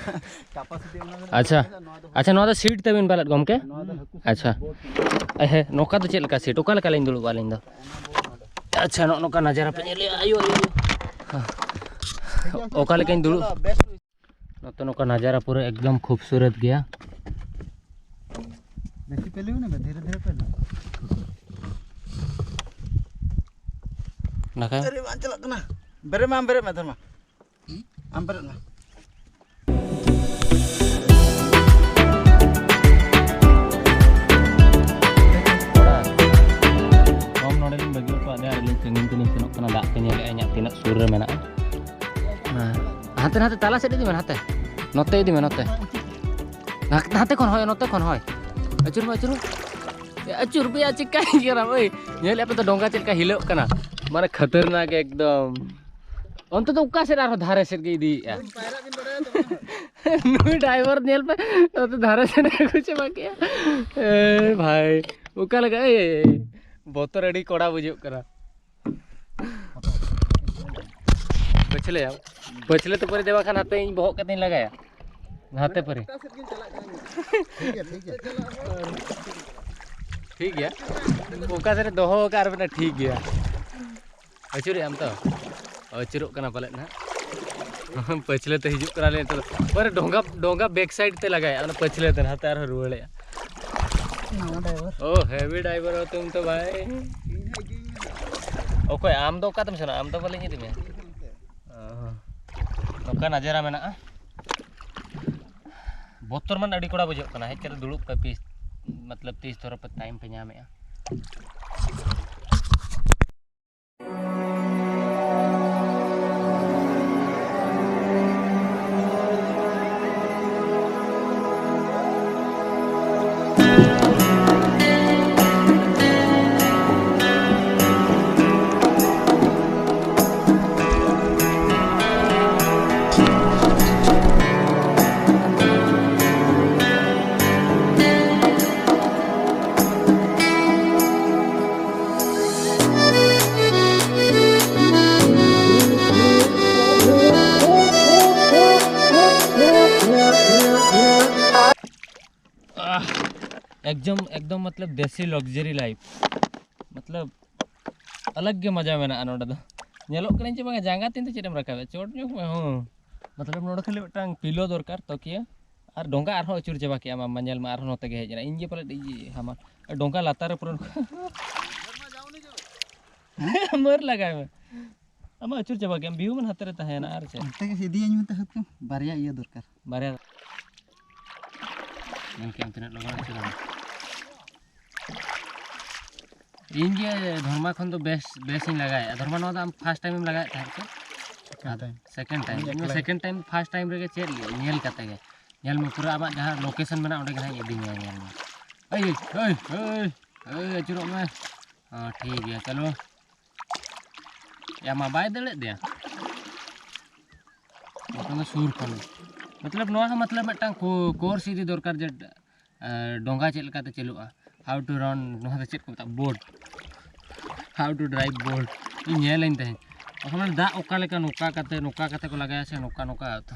ᱠᱮᱯᱟᱥᱤᱴᱤ ᱚᱱᱟ ᱫᱚ ᱟᱪᱪᱷᱟ᱾ ᱱᱚᱣᱟ ᱫᱚ ᱟᱪᱪᱷᱟ, ᱱᱚᱣᱟ ᱫᱚ ᱥᱤᱴ ᱛᱟᱵᱤᱱ ᱯᱟᱞᱮᱫ ᱜᱚᱢᱠᱮ? ᱱᱚᱣᱟ ᱫᱚ ᱦᱟᱹᱠᱩ ᱥᱟᱵ ᱟᱪᱪᱷᱟ᱾ ᱵᱳᱴ ᱠᱟᱱᱟ᱾ ᱮ, ᱦᱮᱸ, ᱱᱚᱝᱠᱟ ᱫᱚ ᱪᱮᱫ ᱞᱮᱠᱟ ᱥᱤᱴ? ᱚᱠᱟ ᱞᱮᱠᱟ ᱞᱤᱧ ᱫᱩᱲᱩᱵᱼᱟ ᱟᱹᱞᱤᱧ ᱫᱚ? ᱟᱪᱪᱷᱟ, ᱱᱚᱜᱼᱚ ᱱᱚᱝᱠᱟ ᱱᱟᱡᱟᱨᱟ ᱯᱮ ᱧᱮᱞᱮᱜᱼᱟ᱾ ᱟᱭᱳ, ᱟᱭᱳ, ᱟᱭᱳ᱾ ᱚᱠᱟ ᱞᱮᱠᱟᱧ ᱫᱩᱲᱩᱵ? ᱱᱚᱛᱮ ᱱᱚᱝᱠᱟ ᱱᱟᱡᱟᱨᱟ ᱯᱩᱨᱟᱹ ᱮᱠᱫᱚᱢ ᱠᱷᱩᱵᱥᱩᱨᱚᱛ ᱜᱮᱭᱟ᱾ ᱵᱮᱥᱤ ᱯᱮ ᱞᱟᱹᱭ ᱢᱮ, ᱫᱷᱤᱨᱮ ᱫᱷᱤᱨᱮ ᱯᱮ ᱞᱟᱹᱭ᱾ ᱱᱟᱠᱷᱟ᱾ ᱟᱨᱮ ᱵᱟᱝ ᱪᱟᱞᱟᱜ ᱠᱟᱱᱟ᱾ ᱵᱮᱨᱮᱫ ᱢᱮ, ᱟᱢ ᱵᱮᱨᱮᱫ ᱢᱮ, ᱫᱷᱚᱨᱢᱟ᱾ ᱟᱢ ᱵᱮᱨᱮᱫ ᱢᱮ᱾ ᱯᱷᱳᱱ ᱱᱚᱰᱮ ᱞᱤᱧ ᱵᱟᱹᱜᱤ ᱦᱚᱴᱚᱣᱟᱫ ᱫᱮᱭᱟ, ᱟᱹᱞᱤᱧ ᱥᱟᱺᱜᱤᱧ ᱛᱮᱞᱤᱧ ᱥᱮᱱᱚᱜ ᱱᱟᱛᱮ, ᱱᱟᱛᱮ ᱛᱟᱞᱟ ᱥᱮᱫ ᱤᱫᱤ ᱢᱮ, ᱱᱟᱛᱮ᱾ ᱱᱚᱛᱮ ᱤᱫᱤ ᱢᱮ, ᱱᱚᱛᱮ᱾ ᱱᱟ-, ᱱᱟᱛᱮ ᱠᱷᱚᱱ ᱦᱚᱭ, ᱱᱚᱛᱮ ᱠᱷᱚᱱ ᱦᱚᱭ᱾ ᱟᱹᱪᱩᱨ ᱢᱮ, ᱟᱹᱪᱩᱨ ᱢᱮ᱾ ᱮ, ᱟᱹᱪᱩᱨ ᱢᱮᱭᱟ, ᱪᱤᱠᱟᱹᱭ ᱠᱟᱱᱟ ᱳᱭ? ᱧᱮᱞᱮᱫ ᱯᱮ ᱛᱚ ᱰᱚᱸᱜᱟ ᱪᱮᱫ ᱞᱮᱠᱟ ᱦᱤᱞᱟᱹᱜ ᱠᱟᱱᱟ, ᱢᱟᱱᱮ ᱠᱷᱟᱛᱟᱨᱱᱟᱠ ᱮᱠᱫᱚᱢ᱾ ᱚᱱᱛᱮ ᱫᱚ ᱚᱠᱟ ᱥᱮᱫ ᱟᱨᱦᱚᱸ ᱫᱷᱟᱨᱮ ᱥᱮᱫ ᱜᱮ ᱤᱫᱤᱭᱮᱫᱼᱟ᱾ ᱱᱩᱭ ᱰᱨᱟᱭᱵᱷᱟᱨ ᱧᱮᱞ ᱯᱮ, ᱱᱚᱛᱮ ᱫᱷᱟᱨᱮ ᱥᱮᱫ ᱮ ᱟᱹᱜᱩ ᱪᱟᱵᱟ ᱠᱮᱜᱼᱟ᱾ ᱮ ᱵᱷᱟᱭ, ᱚᱠᱟ ᱞᱮᱠᱟ, ᱮᱭ, ᱮᱭ, ᱮᱭ, ᱵᱚᱛᱚᱨ ᱟᱹᱰᱤ ᱠᱚᱲᱟ ᱵᱩᱡᱷᱟᱹᱜ ᱠᱟᱱᱟ᱾ ᱯᱟᱹᱪᱷᱞᱟᱹᱭᱟ, ᱯᱟᱹᱪᱷᱞᱟᱹ ᱛᱮ ᱯᱚᱨᱮ ᱫᱮ, ᱵᱟᱝᱠᱷᱟᱱ ᱦᱟᱯᱮ ᱤᱧ ᱵᱚᱦᱚᱜ ᱠᱟᱛᱮᱧ ᱞᱟᱜᱟᱭᱟ᱾ ᱦᱟᱛᱮ ᱯᱟᱹᱨᱤ᱾ ᱴᱷᱤᱠ ᱜᱮᱭᱟ, ᱴᱷᱤᱠ ᱜᱮᱭᱟ᱾ ᱴᱷᱤᱠ ᱜᱮᱭᱟ᱾ ᱚᱠᱟ ᱥᱮᱫ ᱨᱮ ᱫᱚᱦᱚ ᱟᱠᱟᱫ ᱟᱨ ᱢᱤᱫᱴᱟᱝ ᱴᱷᱤᱠ ᱜᱮᱭᱟ᱾ ᱟᱹᱪᱩᱨᱮᱜ ᱟᱢ ᱛᱚ? ᱟᱹᱪᱩᱨᱚᱜ ᱠᱟᱱᱟ ᱯᱟᱞᱮᱫ ᱱᱟᱦᱟᱜ᱾ ᱯᱟᱹᱪᱷᱞᱟᱹ ᱛᱮ ᱦᱤᱡᱩᱜ ᱠᱟᱱᱟ ᱞᱮ ᱱᱤᱛᱚᱜ ᱫᱚ᱾ ᱚᱠᱟ ᱨᱮ ᱰᱷᱚᱸᱜᱟ, ᱰᱷᱚᱸᱜᱟ back side ᱛᱮ ᱞᱟᱜᱟᱭᱟ, ᱚᱱᱟ ᱯᱟᱹᱪᱷᱞᱟᱹ ᱛᱮ ᱱᱟᱦᱟᱜ ᱟᱨᱦᱚᱸ ᱨᱩᱣᱟᱹᱲᱮᱜᱼᱟ᱾ ᱱᱟᱣᱟ driver᱾ ᱳ, heavy driver ᱦᱳ ᱛᱩᱢ ᱛᱚ ᱵᱷᱟᱭ᱾ ᱚᱠᱚᱭ ᱟᱢ ᱫᱚ ᱚᱠᱟ ᱛᱮᱢ ᱥᱮᱱᱚᱜᱼᱟ? ᱟᱢ ᱫᱚ ᱵᱟᱞᱮᱧ ᱤᱫᱤ ᱢᱮᱭᱟ᱾ ᱚ, ᱱᱚᱝᱠᱟ ᱱᱟᱡᱟᱨᱟ ᱢᱮᱱᱟᱜᱼᱟ᱾ ᱵᱚᱛᱚᱨ ᱢᱟᱱᱮ ᱟᱹᱰᱤ ᱠᱚᱲᱟ ᱵᱩᱡᱷᱟᱹᱜ ᱠᱟᱱᱟ᱾ ᱦᱮᱡ ᱠᱟᱛᱮ ᱫᱩᱲᱩᱵ ᱯᱮ, ᱯᱤᱥ, ᱢᱚᱛᱞᱚᱵ ᱛᱤᱥ ᱫᱷᱚᱨᱚ ᱯᱮ time ᱯᱮ ᱧᱟᱢᱮᱜᱼᱟ᱾ ᱟᱦ, ᱮᱠᱫᱚᱢ, ᱮᱠᱫᱚᱢ ᱢᱚᱛᱞᱚᱵ ᱫᱮᱥᱤ luxury life᱾ ᱢᱚᱛᱞᱚᱵ ᱟᱞᱟᱜᱽ ᱜᱮ ᱢᱟᱡᱟ ᱢᱮᱱᱟᱜᱼᱟ ᱱᱚᱰᱮ ᱫᱚ᱾ ᱧᱮᱞᱚᱜ ᱠᱟᱹᱱᱟᱹᱧ ᱪᱮ ᱵᱟᱝᱟ, ᱡᱟᱸᱜᱟ ᱛᱤᱱ ᱛᱮ ᱪᱮᱫ ᱮᱢ ᱨᱟᱠᱟᱵᱟ? ᱪᱚᱴ ᱧᱚᱜ ᱢᱮ, ᱦᱚᱸ᱾ ᱢᱚᱛᱞᱚᱵ ᱱᱚᱰᱮ ᱠᱷᱟᱹᱞᱤ ᱢᱤᱫᱴᱟᱝ pillow ᱫᱚᱨᱠᱟᱨ, ᱛᱚᱠᱤᱭᱟᱹ᱾ ᱟᱨ ᱰᱷᱚᱸᱜᱟ ᱟᱨᱦᱚᱸ ᱟᱹᱪᱩᱨ ᱪᱟᱵᱟ ᱠᱮᱜᱼᱟ, ᱢᱟ, ᱢᱟ ᱧᱮᱞ ᱢᱮ, ᱟᱨᱦᱚᱸ ᱱᱚᱛᱮ ᱜᱮ ᱦᱮᱡ ᱮᱱᱟ᱾ ᱤᱧ ᱜᱮ ᱯᱟᱞᱮᱫ ᱤᱭᱟᱹ ᱦᱟᱢᱟᱞ᱾ ᱟᱨ ᱰᱷᱚᱸᱜᱟ ᱞᱟᱛᱟᱨ ᱨᱮ ᱯᱩᱨᱟᱹ ᱢᱟᱹᱨ ᱞᱟᱜᱟᱭ ᱢᱮ᱾ ᱟᱢᱟᱜ ᱟᱹᱪᱩᱨ ᱪᱟᱵᱟ ᱠᱮᱜᱼᱟᱢ, view ᱢᱟ ᱦᱟᱱᱛᱮ ᱨᱮ ᱛᱟᱦᱮᱸᱭᱮᱱᱟ, ᱟᱨ ᱪᱮᱫ? ᱚᱱᱛᱮ ᱜᱮ ᱤᱫᱤᱭᱟᱹᱧ ᱢᱮ ᱛᱟᱦᱮᱸ ᱛᱚ, ᱵᱟᱨᱭᱟ ᱤᱭᱟᱹ ᱫᱚᱨᱠᱟᱨ᱾ ᱵᱟᱨᱭᱟ᱾ ᱧᱮᱞ ᱠᱮᱜᱼᱟᱢ ᱛᱤᱱᱟᱹᱜ ᱞᱚᱜᱚᱱ ᱟᱹᱪᱩᱨ ᱮᱱᱟ᱾ ᱤᱧ ᱜᱮ ᱫᱷᱚᱨᱢᱟ ᱠᱷᱚᱱ ᱫᱚ ᱵᱮᱥ, ᱵᱮᱥ ᱤᱧ ᱞᱟᱜᱟᱭᱮᱫᱼᱟ᱾ ᱫᱷᱚᱨᱢᱟ, ᱱᱚᱣᱟ ᱫᱚ ᱟᱢ first time ᱮᱢ ᱞᱟᱜᱟᱭᱮᱫ ᱛᱟᱦᱮᱸᱫ ᱥᱮ? ᱟᱫᱚ second time, ᱤᱧ ᱤᱧ ᱢᱟ ᱮᱠᱞᱟ᱾ Second time, first time ᱨᱮᱜᱮ ᱪᱮᱫ ᱞᱮᱭᱟ, ᱧᱮᱞ ᱠᱟᱛᱮ ᱜᱮ᱾ ᱧᱮᱞ ᱢᱮ, ᱯᱩᱨᱟᱹ ᱟᱢᱟᱜ ᱡᱟᱦᱟᱸ location ᱢᱮᱱᱟᱜᱼᱟ, ᱚᱸᱰᱮ ᱜᱮ ᱦᱟᱸᱜ ᱤᱧ ᱤᱫᱤ ᱢᱮᱭᱟ, ᱧᱮᱞ ᱢᱮ᱾ ᱮᱭ, ᱮᱭ, ᱮᱭ, ᱮᱭ, ᱟᱹᱪᱩᱨᱚᱜ ᱢᱮ᱾ ᱦᱚᱸ, ᱴᱷᱤᱠ ᱜᱮᱭᱟ, ᱪᱚᱞᱚ᱾ ᱭᱟ ᱢᱟ, ᱵᱟᱭ ᱫᱟᱹᱲᱮᱫ ᱫᱮᱭᱟ᱾ ᱱᱤᱛᱚᱝ ᱫᱚ ᱥᱩᱨ ᱠᱷᱚᱱ᱾ ᱢᱚᱛᱞᱚᱵ, ᱱᱚᱣᱟ ᱦᱚᱸ, ᱢᱚᱛᱞᱚᱵ, ᱢᱤᱫᱴᱟᱝ ᱠᱳ-, course ᱤᱫᱤ ᱫᱚᱨᱠᱟᱨ ᱡᱮ, ᱮ, ᱰᱚᱸᱜᱟ ᱪᱮᱫ ᱞᱮᱠᱟᱛᱮ ᱪᱟᱹᱞᱩᱜᱼᱟ, how to run, ᱱᱚᱣᱟ ᱫᱚ ᱪᱮᱫ ᱠᱚ ᱢᱮᱛᱟᱜᱼᱟ, boat, how to drive boat, ᱤᱧ ᱧᱮᱞᱟᱹᱧ ᱛᱟᱦᱮᱸᱫ᱾ ᱚᱠᱟ ᱢᱟᱱᱮ ᱫᱟᱜ ᱚᱠᱟ ᱞᱮᱠᱟ, ᱱᱚᱝᱠᱟ ᱠᱟᱛᱮ, ᱱᱚᱝᱠᱟ ᱠᱟᱛᱮ ᱠᱚ ᱞᱟᱜᱟᱭᱟ ᱥᱮ ᱱᱚᱝᱠᱟ, ᱱᱚᱝᱠᱟ, ᱛᱚ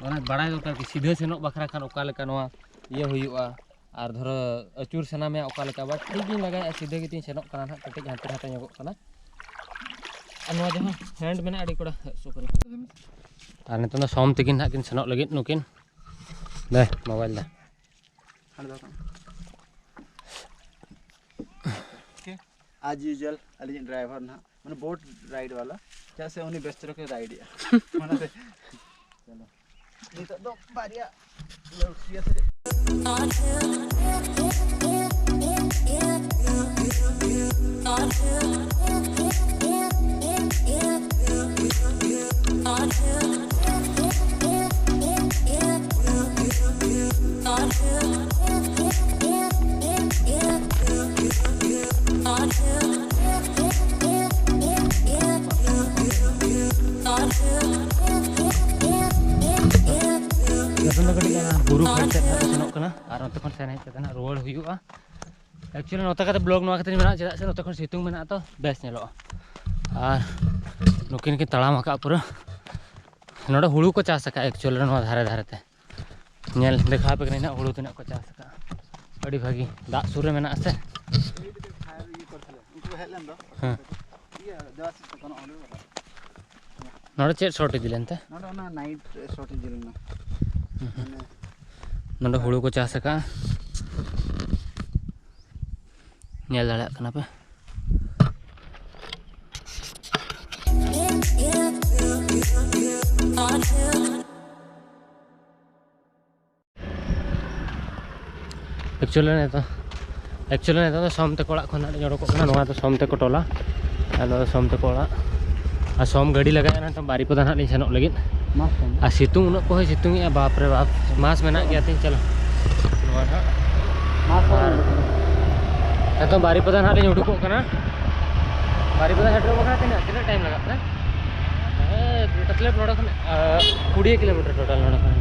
ᱚᱱᱟ ᱵᱟᱲᱟᱭ ᱫᱚᱨᱠᱟᱨ ᱠᱤ ᱥᱤᱫᱷᱟᱹ ᱥᱮᱱᱚᱜ ᱵᱟᱠᱷᱨᱟ ᱠᱷᱟᱱ ᱚᱠᱟ ᱞᱮᱠᱟ ᱱᱚᱣᱟ ᱤᱭᱟᱹ ᱦᱩᱭᱩᱜᱼᱟ, ᱟᱨ ᱫᱷᱚᱨᱚ ᱟᱹᱪᱩᱨ ᱥᱟᱱᱟ ᱢᱮᱭᱟ ᱚᱠᱟ ᱞᱮᱠᱟ, but ᱴᱷᱤᱠ ᱜᱤᱧ ᱞᱟᱜᱟᱭᱟ, ᱥᱤᱫᱷᱟᱹ ᱜᱮᱛᱤᱧ ᱥᱮᱱᱚᱜ ᱠᱟᱱᱟ ᱱᱟᱦᱟᱜ, ᱠᱟᱹᱴᱤᱡ ᱦᱟᱱᱛᱮ ᱱᱟᱛᱮ ᱧᱚᱜᱚᱜ ᱠᱟᱱᱟ᱾ ᱟᱨ ᱱᱚᱣᱟ ᱡᱟᱦᱟᱸ hand ᱢᱮᱱᱟᱜᱼᱟ, ᱟᱹᱰᱤ ᱠᱚᱲᱟ ᱦᱟᱹᱥᱩ ᱠᱟᱱᱟ᱾ ᱟᱨ ᱱᱤᱛᱚᱝ ᱫᱚ ᱥᱚᱢ ᱛᱤᱠᱤᱱ ᱱᱟᱦᱟᱜ ᱠᱤᱱ ᱥᱮᱱᱚᱜ ᱞᱟᱹᱜᱤᱫ ᱱᱩᱠᱤᱱ᱾ ᱫᱮ, mobile ᱫᱮ᱾ ᱦᱟᱸᱰᱮ ᱫᱚᱦᱚ ᱠᱟᱜ ᱢᱮ᱾ ᱟᱡ ᱤᱭᱩᱡᱩᱣᱟᱞ ᱟᱹᱞᱤᱧᱤᱡ ᱰᱨᱟᱭᱵᱷᱟᱨ ᱱᱟᱦᱟᱜ, ᱢᱟᱱᱮ ᱵᱳᱴ ᱨᱟᱭᱤᱰ ᱵᱟᱞᱟ, ᱪᱮᱫᱟᱜ ᱥᱮ ᱩᱱᱤ ᱵᱮᱥ ᱪᱮᱦᱨᱟ ᱠᱚ ᱨᱟᱭᱤᱰᱮᱜᱼᱟ᱾ ᱚᱱᱟᱛᱮ ᱪᱚᱞᱚ᱾ ᱱᱤᱛᱚᱜ ᱫᱚ ᱵᱟᱨᱭᱟ ᱞᱟᱹᱣᱥᱤᱭᱟ ᱥᱮ ᱱᱤᱛᱚᱝ ᱫᱚ ᱠᱟᱹᱴᱤᱡ ᱚᱱᱟ ᱵᱩᱨᱩ ᱯᱷᱮᱰ ᱥᱮᱫ ᱱᱟᱜ ᱥᱮᱱᱚᱜ ᱠᱟᱱᱟ ᱟᱨ ᱚᱱᱛᱮ ᱠᱷᱚᱱ ᱥᱮᱱ ᱦᱮᱡ ᱠᱟᱛᱮ ᱱᱟᱜ ᱨᱩᱣᱟᱹᱲ ᱦᱩᱭᱩᱜᱼᱟ᱾ Actually ᱱᱚᱛᱮ ᱠᱟᱛᱮ vlog ᱱᱚᱣᱟ ᱠᱷᱟᱹᱛᱤᱨ ᱢᱮᱱᱟᱜᱼᱟ, ᱪᱮᱫᱟᱜ ᱥᱮ ᱱᱚᱛᱮ ᱠᱷᱚᱱ ᱥᱤᱛᱩᱝ ᱢᱮᱱᱟᱜᱼᱟ ᱛᱚ ᱵᱮᱥ ᱧᱮᱞᱚᱜᱼᱟ᱾ ᱟᱨ ᱱᱩᱠᱤᱱ ᱠᱤᱱ ᱛᱟᱲᱟᱢ ᱟᱠᱟᱫ ᱯᱩᱨᱟᱹ᱾ ᱱᱚᱰᱮ ᱦᱩᱲᱩ ᱠᱚ ᱪᱟᱥ ᱟᱠᱟᱫᱼᱟ actually ᱱᱚᱣᱟ ᱫᱷᱟᱨᱮ ᱫᱷᱟᱨᱮ ᱛᱮ᱾ ᱧᱮᱞ ᱫᱮᱠᱷᱟᱣ ᱟᱯᱮ ᱠᱟᱹᱱᱟᱹᱧ ᱱᱟᱜ ᱦᱩᱲᱩ ᱛᱤᱱᱟᱹᱜ ᱠᱚ ᱪᱟᱥ ᱟᱠᱟᱫᱼᱟ᱾ ᱟᱹᱰᱤ ᱵᱷᱟᱹᱜᱤ ᱫᱟᱜ ᱥᱩᱨ ᱨᱮ ᱢᱮᱱᱟᱜᱼᱟ ᱥᱮ᱾ ᱩᱱᱠᱩ ᱠᱚ ᱦᱮᱡ ᱞᱮᱱ ᱫᱚ᱾ ᱦᱮᱸ᱾ ᱤᱭᱟᱹ, ᱫᱮᱵᱟᱥᱤᱥ ᱛᱟᱠᱚ ᱱᱚᱜᱼᱚ ᱱᱚᱰᱮ᱾ ᱱᱚᱰᱮ ᱪᱮᱫ shot ᱤᱫᱤ ᱞᱮᱱᱛᱮ? ᱱᱚᱰᱮ ᱚᱱᱟ night shot ᱤᱫᱤ ᱞᱮᱱᱟ᱾ ᱦᱩᱸ ᱦᱩᱸ᱾ ᱢᱟᱱᱮ ᱱᱚᱰᱮ ᱦᱩᱲᱩ ᱠᱚ ᱪᱟᱥ ᱟᱠᱟᱫᱼᱟ, ᱧᱮᱞ ᱫᱟᱲᱮᱭᱟᱜ ᱠᱟᱱᱟ ᱯᱮ᱾ Actually ᱱᱤᱛᱚᱜ, actually ᱱᱤᱛᱚᱜ ᱫᱚ ᱥᱚᱢ ᱛᱟᱠᱚ ᱚᱲᱟᱜ ᱠᱷᱚᱱ ᱦᱟᱸᱜ ᱞᱤᱧ ᱚᱰᱚᱠᱚᱜ ᱠᱟᱱᱟ᱾ ᱱᱚᱣᱟ ᱫᱚ ᱥᱚᱢ ᱛᱟᱠᱚ ᱴᱚᱞᱟ, ᱟᱨ ᱱᱚᱣᱟ ᱫᱚ ᱥᱚᱢ ᱛᱟᱠᱚ ᱚᱲᱟᱜ᱾ ᱟᱨ ᱥᱚᱢ ᱜᱟᱹᱰᱤ ᱞᱟᱜᱟᱭᱮᱱᱟ, ᱱᱤᱛᱚᱝ ᱵᱟᱨᱤᱯᱟᱫᱟ ᱱᱟᱦᱟᱜ ᱞᱤᱧ ᱥᱮᱱᱚᱜ ᱞᱟᱹᱜᱤᱫ᱾ ᱢᱟᱥ ᱠᱚ᱾ ᱟᱨ ᱥᱤᱛᱩᱝ ᱩᱱᱟᱹᱜ ᱠᱚᱦᱚᱸᱭ ᱥᱤᱛᱩᱝ ᱮᱜᱼᱟ, ᱵᱟᱯ ᱨᱮ ᱵᱟᱯ᱾ ᱢᱟᱥ ᱢᱮᱱᱟᱜ ᱜᱮᱭᱟ ᱛᱤᱧ᱾ ᱪᱚᱞᱚ, ᱱᱚᱣᱟ ᱱᱟᱦᱟᱜ᱾ ᱢᱟᱥ ᱠᱚ᱾ ᱟᱨ ᱱᱤᱛᱚᱝ ᱵᱟᱨᱤᱯᱟᱫᱟ ᱱᱟᱦᱟᱜ ᱞᱤᱧ ᱩᱰᱩᱠᱚᱜ ᱠᱟᱱᱟ᱾ ᱵᱟᱨᱤᱯᱟᱫᱟ ᱥᱮᱴᱮᱨᱚᱜ ᱠᱟᱱᱟ᱾ ᱛᱤᱱᱟᱹᱜ, ᱛᱤᱱᱟᱹᱜ ᱴᱟᱭᱤᱢ ᱞᱟᱜᱟᱜ ᱠᱟᱱᱟ? ᱦᱮᱸ, ᱢᱚᱛᱞᱚᱵ ᱱᱚᱰᱮ ᱠᱷᱚᱱ, ᱟᱸ, ᱠᱩᱲᱤ ᱠᱤᱞᱳᱢᱤᱴᱟᱨ ᱴᱳᱴᱟᱞ ᱱᱚᱰᱮ ᱠᱷᱚᱱ᱾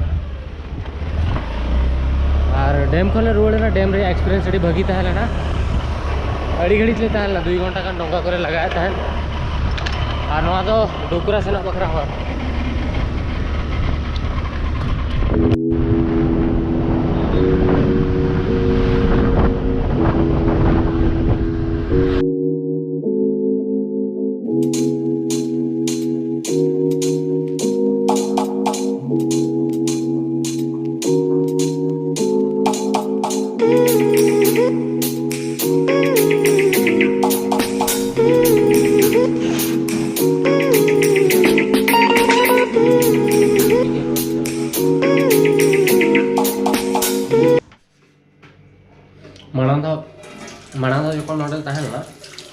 ᱟᱨ ᱰᱮᱢ ᱠᱷᱚᱱ ᱞᱮ ᱨᱩᱣᱟᱹᱲ ᱮᱱᱟ᱾ ᱰᱮᱢ ᱨᱮᱭᱟᱜ ᱮᱠᱥᱯᱤᱨᱤᱭᱮᱱᱥ ᱟᱹᱰᱤ ᱵᱷᱟᱹᱜᱤ ᱛᱟᱦᱮᱸ ᱞᱮᱱᱟ᱾ ᱟᱹᱰᱤ ᱜᱷᱟᱹᱲᱤᱡ ᱞᱮ ᱛᱟᱦᱮᱸ ᱞᱮᱱᱟ, ᱫᱩᱭ ᱜᱷᱚᱱᱴᱟ ᱜᱟᱱ ᱰᱚᱸᱜᱟ ᱠᱚᱨᱮ ᱞᱟᱜᱟᱭᱮᱫ ᱛᱟᱦᱮᱸᱫ᱾ ᱟᱨ ᱱᱚᱣᱟ ᱫᱚ ᱰᱩᱠᱨᱟ ᱥᱮᱱᱚᱜ ᱵᱟᱠᱷᱨᱟ ᱦᱚᱨ᱾ ᱢᱟᱲᱟᱝ ᱫᱚ, ᱢᱟᱲᱟᱝ ᱫᱚ ᱡᱚᱠᱷᱚᱱ ᱱᱚᱰᱮ ᱛᱟᱦᱮᱸ ᱞᱮᱱᱟ,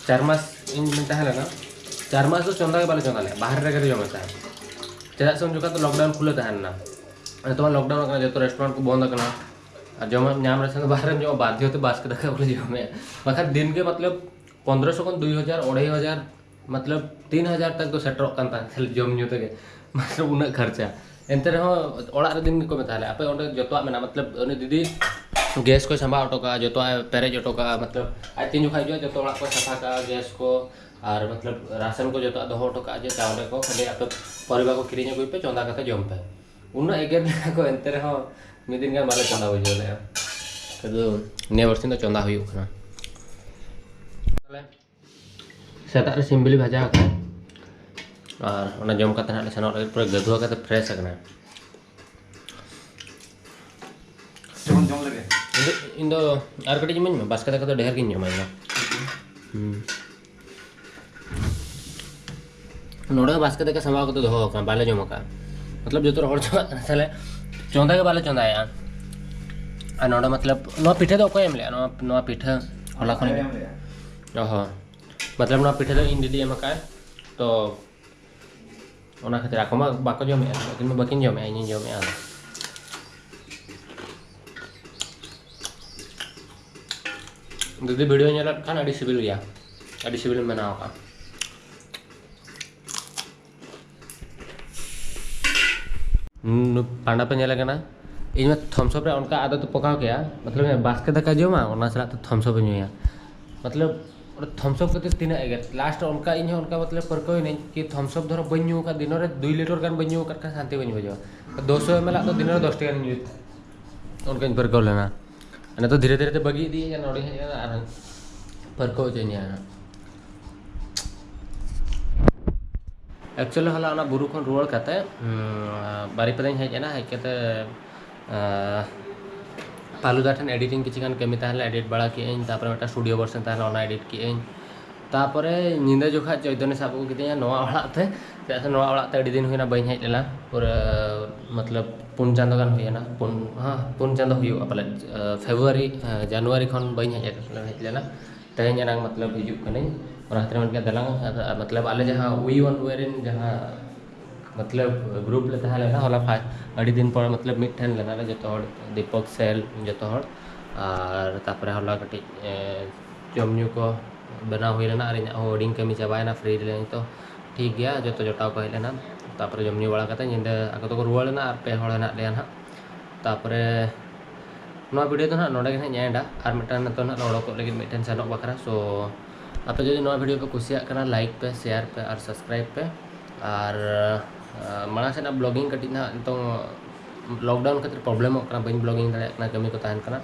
ᱪᱟᱨ ᱢᱟᱥ ᱤᱧ ᱛᱟᱦᱮᱸ ᱞᱮᱱᱟ, ᱪᱟᱨ ᱢᱟᱥ ᱫᱚ ᱪᱚᱸᱫᱟ ᱜᱮ ᱵᱟᱞᱮ ᱪᱚᱸᱫᱟ ᱞᱮᱫᱟ, ᱵᱟᱦᱨᱮ ᱨᱮᱜᱮ ᱞᱮ ᱡᱚᱢᱮᱫ ᱛᱟᱦᱮᱸᱫ᱾ ᱪᱮᱫᱟᱜ ᱥᱮ ᱩᱱ ᱡᱚᱠᱷᱚᱱ ᱫᱚ ᱞᱚᱠᱰᱟᱣᱩᱱ ᱠᱷᱩᱞᱟᱹ ᱛᱟᱦᱮᱸ ᱞᱮᱱᱟ᱾ ᱱᱤᱛᱚᱜ ᱢᱟ ᱞᱚᱠᱰᱟᱣᱩᱱ ᱠᱟᱱᱟ, ᱡᱚᱛᱚ ᱨᱮᱥᱴᱩᱨᱮᱱᱴ ᱠᱚ ᱵᱚᱱᱫ ᱟᱠᱟᱱᱟ᱾ ᱟᱨ ᱡᱚᱢᱟᱜ ᱧᱟᱢ ᱨᱮ ᱥᱮ ᱵᱟᱦᱨᱮᱢ ᱡᱚᱢᱟ, ᱵᱟᱫᱽᱫᱷᱚ ᱛᱮ ᱵᱟᱥᱠᱮ ᱫᱟᱠᱟ ᱠᱚᱞᱮ ᱡᱚᱢᱮᱫᱼᱟ᱾ ᱵᱟᱠᱷᱟᱱ ᱫᱤᱱ ᱜᱮ ᱢᱚᱛᱞᱚᱵ ᱯᱚᱱᱫᱽᱨᱚᱥᱚ ᱠᱷᱚᱱ ᱫᱩᱭ ᱦᱟᱡᱟᱨ, ᱟᱹᱲᱟᱹᱭ ᱦᱟᱡᱟᱨ, ᱢᱚᱛᱞᱚᱵ ᱛᱤᱱ ᱦᱟᱡᱟᱨ ᱛᱟᱠ ᱫᱚ ᱥᱮᱴᱮᱨᱚᱜ ᱠᱟᱱ ᱛᱟᱦᱮᱸᱫ ᱠᱷᱟᱹᱞᱤ ᱡᱚᱢ ᱧᱩ ᱛᱮᱜᱮ᱾ ᱢᱚᱛᱞᱚᱵ ᱩᱱᱟᱹᱜ ᱠᱷᱚᱨᱪᱟ᱾ ᱮᱱᱛᱮ ᱨᱮᱦᱚᱸ ᱚᱲᱟᱜ ᱨᱮ ᱫᱤᱱ ᱜᱮᱠᱚ ᱢᱮᱛᱟ ᱞᱮᱭᱟ, "ᱟᱯᱮ ᱚᱸᱰᱮ ᱡᱚᱛᱚᱣᱟᱜ ᱢᱮᱱᱟᱜᱼᱟ", ᱢᱚᱛᱞᱚᱵ ᱩᱱᱤ ᱫᱤᱫᱤ ᱜᱮᱥ ᱠᱚᱭ ᱥᱟᱢᱵᱟᱣ ᱦᱚᱴᱚ ᱠᱟᱜᱼᱟ, ᱡᱚᱛᱚᱣᱟᱜ ᱮ ᱯᱮᱨᱮᱡ ᱦᱚᱴᱚ ᱠᱟᱜᱼᱟ᱾ ᱢᱚᱛᱞᱚᱵ ᱟᱡ ᱛᱤᱱ ᱡᱚᱠᱷᱟᱡ ᱦᱤᱡᱩᱜᱼᱟ, ᱡᱚᱛᱚ ᱚᱲᱟᱜ ᱠᱚᱭ ᱥᱟᱯᱷᱟ ᱠᱟᱜᱼᱟ, ᱜᱮᱥ ᱠᱚ ᱟᱨ ᱢᱚᱛᱞᱚᱵ ᱨᱟᱥᱚᱱ ᱠᱚ ᱡᱚᱛᱚᱣᱟᱜ ᱫᱚᱦᱚ ᱦᱚᱴᱚ ᱠᱟᱜᱼᱟ, ᱡᱮ ᱪᱟᱣᱞᱮ ᱠᱚ ᱠᱷᱟᱹᱞᱤ ᱟᱯᱮ ᱯᱚᱨᱤᱵᱟᱨ ᱠᱚ ᱠᱤᱨᱤᱧ ᱟᱹᱜᱩᱭ ᱯᱮ, ᱪᱚᱸᱫᱟ ᱠᱟᱛᱮ ᱡᱚᱢ ᱯᱮ᱾ ᱩᱱᱟᱹᱜ ᱮᱜᱮᱨ ᱞᱮᱭᱟ ᱠᱚ, ᱮᱱᱛᱮ ᱨᱮᱦᱚᱸ ᱢᱤᱫ ᱫᱤᱱ ᱜᱟᱱ ᱵᱟᱞᱮ ᱪᱚᱸᱫᱟ ᱵᱩᱡᱷᱟᱹᱣ ᱞᱮᱫᱼᱟ᱾ ᱥᱩᱫᱷᱩ ᱱᱤᱭᱟᱹ ᱵᱟᱨᱥᱤᱧ ᱫᱚ ᱪᱚᱸᱫᱟ ᱦᱩᱭᱩᱜ ᱠᱟᱱᱟ᱾ ᱛᱟᱦᱞᱮ ᱥᱮᱛᱟᱜ ᱨᱮ ᱥᱤᱢ ᱵᱤᱞᱤ ᱵᱷᱟᱡᱟ ᱟᱠᱟᱫ, ᱟᱨ ᱚᱱᱟ ᱡᱚᱢ ᱠᱟᱛᱮ ᱦᱟᱸᱜ ᱞᱮ ᱥᱮᱱᱚᱜ ᱞᱟᱹᱜᱤᱫ᱾ ᱯᱩᱨᱟᱹ ᱜᱟᱹᱫᱷᱩᱣᱟᱹ ᱠᱟᱛᱮ ᱯᱷᱨᱮᱥ ᱟᱠᱟᱱᱟ᱾ ᱡᱚᱠᱷᱚᱱ ᱡᱚᱢ ᱞᱮᱜᱮ᱾ ᱤᱧ ᱫᱚ, ᱤᱧ ᱫᱚ ᱟᱨ ᱠᱟᱹᱴᱤᱡ ᱤᱢᱟᱹᱧ ᱢᱮ, ᱵᱟᱥᱠᱮ ᱫᱟᱠᱟ ᱫᱚ ᱰᱷᱮᱨ ᱜᱤᱧ ᱡᱚᱢᱟ ᱤᱧ ᱫᱚ᱾ ᱦᱩᱸ᱾ ᱱᱚᱰᱮ ᱦᱚᱸ ᱵᱟᱥᱠᱮ ᱫᱟᱠᱟ ᱥᱟᱢᱵᱟᱣ ᱠᱟᱛᱮ ᱫᱚᱦᱚ ᱟᱠᱟᱱᱟ, ᱵᱟᱞᱮ ᱡᱚᱢ ᱟᱠᱟᱫᱼᱟ᱾ ᱢᱚᱛᱞᱚᱵ ᱡᱚᱛᱚ ᱦᱚᱲ ᱪᱟᱵᱟᱜ ᱠᱟᱱᱟ, ᱛᱟᱦᱞᱮ ᱪᱚᱸᱫᱟ ᱜᱮ ᱵᱟᱞᱮ ᱪᱚᱸᱫᱟᱭᱮᱜᱼᱟ᱾ ᱟᱨ ᱱᱚᱰᱮ ᱢᱚᱛᱞᱚᱵ ᱱᱚᱣᱟ ᱯᱤᱴᱷᱟᱹ ᱫᱚ ᱚᱠᱚᱭ ᱮᱢ ᱞᱮᱜᱼᱟ? ᱱᱚᱣᱟ, ᱱᱚᱣᱟ ᱯᱤᱴᱷᱟᱹ ᱦᱚᱞᱟ ᱠᱷᱚᱱ ᱚᱠᱚᱭ ᱮᱢ ᱞᱮᱜᱼᱟ? ᱚ ᱦᱚᱸ, ᱢᱚᱛᱞᱚᱵ ᱱᱚᱣᱟ ᱯᱤᱴᱷᱟᱹ ᱫᱚ ᱤᱧ ᱫᱤᱫᱤ ᱮᱢ ᱟᱠᱟᱫᱼᱟ᱾ ᱛᱚ ᱚᱱᱟ ᱠᱷᱟᱹᱛᱤᱨ ᱟᱠᱚ ᱢᱟ ᱵᱟᱠᱚ ᱡᱚᱢᱮᱫᱼᱟ, ᱟᱹᱠᱤᱱ ᱢᱟ ᱵᱟᱹᱠᱤᱱ ᱡᱚᱢᱮᱫᱼᱟ, ᱤᱧᱤᱧ ᱡᱚᱢᱮᱫᱼᱟ᱾ ᱟᱫᱚ ᱡᱩᱫᱤ video ᱧᱮᱞᱮᱫ ᱠᱷᱟᱱ, ᱟᱹᱰᱤ ᱥᱤᱵᱤᱞ ᱜᱮᱭᱟ, ᱟᱹᱰᱤ ᱥᱤᱵᱤᱞᱮᱢ ᱵᱮᱱᱟᱣ ᱟᱠᱟᱫᱼᱟ᱾ ᱯᱟᱸᱰᱟ ᱯᱮ ᱧᱮᱞᱮ ᱠᱟᱱᱟ, ᱤᱧ ᱢᱟ ᱛᱷᱚᱢᱥᱚᱯ ᱨᱮ ᱚᱱᱠᱟ ᱟᱫᱚ ᱛᱚ ᱯᱚᱠᱟᱣ ᱠᱮᱜᱼᱟ, ᱢᱚᱛᱞᱚᱵ ᱵᱟᱥᱠᱮ ᱫᱟᱠᱟ ᱡᱚᱢᱟ, ᱚᱱᱟ ᱥᱟᱞᱟᱜ ᱛᱮ ᱛᱷᱚᱢᱥᱚᱯ ᱮ ᱧᱩᱭᱟ᱾ ᱢᱚᱛᱞᱚᱵ ᱚᱱᱟ ᱛᱷᱚᱢᱥᱚᱯ ᱠᱷᱟᱹᱛᱤᱨ ᱛᱤᱱᱟᱹᱜ ᱮᱜᱮᱨ᱾ ᱞᱟᱥᱴ ᱚᱱᱠᱟ ᱤᱧ ᱦᱚᱸ ᱚᱱᱠᱟ ᱢᱚᱛᱞᱚᱵ ᱯᱟᱹᱨᱠᱟᱹᱣ ᱮᱱᱟᱹᱧ ᱠᱤ ᱛᱷᱚᱢᱥᱚᱯ ᱫᱷᱚᱨᱚ ᱵᱟᱹᱧ ᱧᱩ ᱟᱠᱟᱫ, ᱫᱤᱱᱚ ᱨᱮ ᱫᱩᱭ ᱞᱤᱴᱟᱨ ᱜᱟᱱ ᱵᱟᱹᱧ ᱧᱩ ᱟᱠᱟᱫ ᱠᱷᱟᱱ ᱥᱟᱱᱛᱤ ᱵᱟᱹᱧ ᱵᱩᱡᱷᱟᱹᱣᱟ᱾ ᱫᱩᱥᱚ ᱮᱢ ᱮᱞ ᱟᱜ ᱫᱚ ᱫᱤᱱᱚ ᱨᱮ ᱫᱚᱥ ᱴᱤ ᱜᱟᱱ ᱧᱩᱭ, ᱚᱱᱠᱟᱧ ᱯᱟᱹᱨᱠᱟᱹᱣ ᱞᱮᱱᱟ᱾ ᱱᱤᱛᱚᱜ ᱫᱷᱤᱨᱮ ᱫᱷᱤᱨᱮ ᱛᱮ ᱵᱟᱹᱜᱤ ᱤᱫᱤᱭᱮᱫᱼᱟ, ᱱᱚᱰᱮ ᱦᱮᱡ ᱮᱱᱟ ᱟᱨ ᱯᱟᱹᱨᱠᱟᱹᱣ ᱦᱚᱪᱚᱧᱟ᱾ Actually ᱦᱚᱞᱟ ᱚᱱᱟ ᱵᱩᱨᱩ ᱠᱷᱚᱱ ᱨᱩᱣᱟᱹᱲ ᱠᱟᱛᱮ, ᱩᱸ, ᱵᱟᱨᱤᱯᱟᱫᱟᱧ ᱦᱮᱡ ᱮᱱᱟ, ᱦᱮᱡ ᱠᱟᱛᱮ, ᱟᱸ, ᱯᱟᱞᱩᱫᱟ ᱴᱷᱮᱱ editing ᱠᱤᱪᱷᱩ ᱜᱟᱱ ᱠᱟᱹᱢᱤ ᱛᱟᱦᱮᱸ ᱞᱮᱱᱟ, edit ᱵᱟᱲᱟ ᱠᱮᱜᱼᱟᱹᱧ, ᱛᱟᱨᱯᱚᱨᱮ ᱢᱤᱫᱴᱟᱝ studio version ᱛᱟᱦᱮᱸ ᱞᱮᱱᱟ, ᱚᱱᱟ edit ᱠᱮᱜᱼᱟᱹᱧ᱾ ᱛᱟᱨᱯᱚᱨᱮ ᱧᱤᱫᱟᱹ ᱡᱚᱠᱷᱟᱡ ᱪᱳᱭᱛᱚᱱᱤ ᱥᱟᱵ ᱟᱹᱜᱩ ᱠᱤᱫᱤᱧᱟ ᱱᱚᱣᱟ ᱚᱲᱟᱜ ᱛᱮ, ᱪᱮᱫᱟᱜ ᱥᱮ ᱱᱚᱣᱟ ᱚᱲᱟᱜ ᱛᱮ ᱟᱹᱰᱤ ᱫᱤᱱ ᱦᱩᱭᱱᱟ ᱵᱟᱹᱧ ᱦᱮᱡ ᱞᱮᱱᱟ, ᱯᱩᱨᱟᱹ ᱢᱚᱛᱞᱚᱵ ᱯᱩᱱ ᱪᱟᱸᱫᱚ ᱜᱟᱱ ᱦᱩᱭᱮᱱᱟ, ᱯᱩᱱ, ᱦᱮᱸ, ᱯᱩᱱ ᱪᱟᱸᱫᱚ ᱦᱩᱭᱩᱜᱼᱟ ᱯᱟᱞᱮᱫ, ᱟᱸ, February, ᱟᱸ, January ᱠᱷᱚᱱ ᱵᱟᱹᱧ ᱦᱮᱡ, ᱦᱮᱡ ᱞᱮᱱᱟ᱾ ᱛᱮᱦᱮᱧ ᱮᱱᱟᱝ ᱢᱚᱛᱞᱚᱵ ᱦᱤᱡᱩᱜ ᱠᱟᱹᱱᱟᱹᱧ, ᱚᱱᱟ ᱠᱷᱟᱹᱛᱤᱨ ᱢᱮᱱ ᱠᱮᱫᱟ ᱫᱮᱞᱟᱝ, ᱟᱫᱚ, ᱢᱚᱛᱞᱚᱵ ᱟᱞᱮ ᱡᱟᱦᱟᱸ We One Way ᱨᱮᱱ ᱡᱟᱦᱟᱸ ᱢᱚᱛᱞᱚᱵ group ᱞᱮ ᱛᱟᱦᱮᱸ ᱞᱮᱱᱟ, ᱦᱚᱞᱟ ᱯᱷᱟ-, ᱟᱹᱰᱤ ᱫᱤᱱ ᱯᱚᱨ ᱢᱚᱛᱞᱚᱵ ᱢᱤᱫ ᱴᱷᱮᱱ ᱞᱮᱱᱟ ᱞᱮ ᱡᱚᱛᱚ ᱦᱚᱲ, ᱫᱤᱯᱚᱠ, ᱥᱮᱞ, ᱡᱚᱛᱚ ᱦᱚᱲ᱾ ᱟᱨ ᱛᱟᱨᱯᱚᱨᱮ ᱦᱚᱞᱟ ᱠᱟᱹᱴᱤᱡ, ᱮ, ᱡᱚᱢ ᱧᱩ ᱠᱚ ᱵᱮᱱᱟᱣ ᱦᱩᱭ ᱞᱮᱱᱟ ᱟᱨ ᱤᱧᱟᱹᱜ ᱦᱚᱸ ᱦᱩᱰᱤᱧ ᱠᱟᱹᱢᱤ ᱪᱟᱵᱟᱭᱮᱱᱟ, free ᱨᱮ ᱱᱤᱛᱚᱜ ᱴᱷᱤᱠ ᱜᱮᱭᱟ, ᱡᱚᱛᱚ ᱡᱚᱴᱟᱣ ᱠᱚ ᱦᱮᱡ ᱞᱮᱱᱟ᱾ ᱛᱟᱨᱯᱚᱨᱮ ᱡᱚᱢ ᱧᱩ ᱵᱟᱲᱟ ᱠᱟᱛᱮ ᱧᱤᱫᱟᱹ ᱟᱠᱚ ᱫᱚᱠᱚ ᱨᱩᱣᱟᱹᱲ ᱮᱱᱟ ᱟᱨ ᱯᱮ ᱦᱚᱲ ᱦᱮᱱᱟᱜ ᱞᱮᱭᱟ ᱱᱟᱦᱟᱜ᱾ ᱛᱟᱨᱯᱚᱨᱮ ᱱᱚᱣᱟ video ᱫᱚ ᱱᱟᱦᱟᱜ ᱱᱚᱰᱮ ᱜᱮ ᱱᱟᱦᱟᱜ ᱤᱧ ᱮᱱᱰᱟ᱾ ᱟᱨ ᱢᱤᱫᱴᱟᱝ ᱱᱤᱛᱚᱜ ᱱᱟᱦᱟᱜ ᱞᱮ ᱚᱰᱚᱠᱚᱜ ᱞᱟᱹᱜᱤᱫ ᱢᱤᱫᱴᱷᱮᱱ ᱥᱮᱱᱚᱜ ᱵᱟᱠᱷᱨᱟ᱾ So, ᱟᱯᱮ ᱡᱩᱫᱤ ᱱᱚᱣᱟ video ᱯᱮ ᱠᱩᱥᱤᱭᱟᱜ ᱠᱟᱱᱟ, like ᱯᱮ, share ᱯᱮ ᱟᱨ subscribe ᱯᱮ᱾ ᱟᱨ, ᱟᱸ, ᱢᱟᱲᱟᱝ ᱥᱮᱫ ᱱᱟᱜ vlogging ᱠᱟᱹᱴᱤᱡ ᱱᱟᱦᱟᱜ ᱱᱤᱛᱚᱝ lockdown ᱠᱷᱟᱹᱛᱤᱨ problem ᱚᱜ ᱠᱟᱱᱟ, ᱵᱟᱹᱧ vlogging ᱫᱟᱲᱮᱭᱟᱜ ᱠᱟᱱᱟ, ᱠᱟᱹᱢᱤ ᱠᱚ ᱛᱟᱦᱮᱱ ᱠᱟᱱᱟ᱾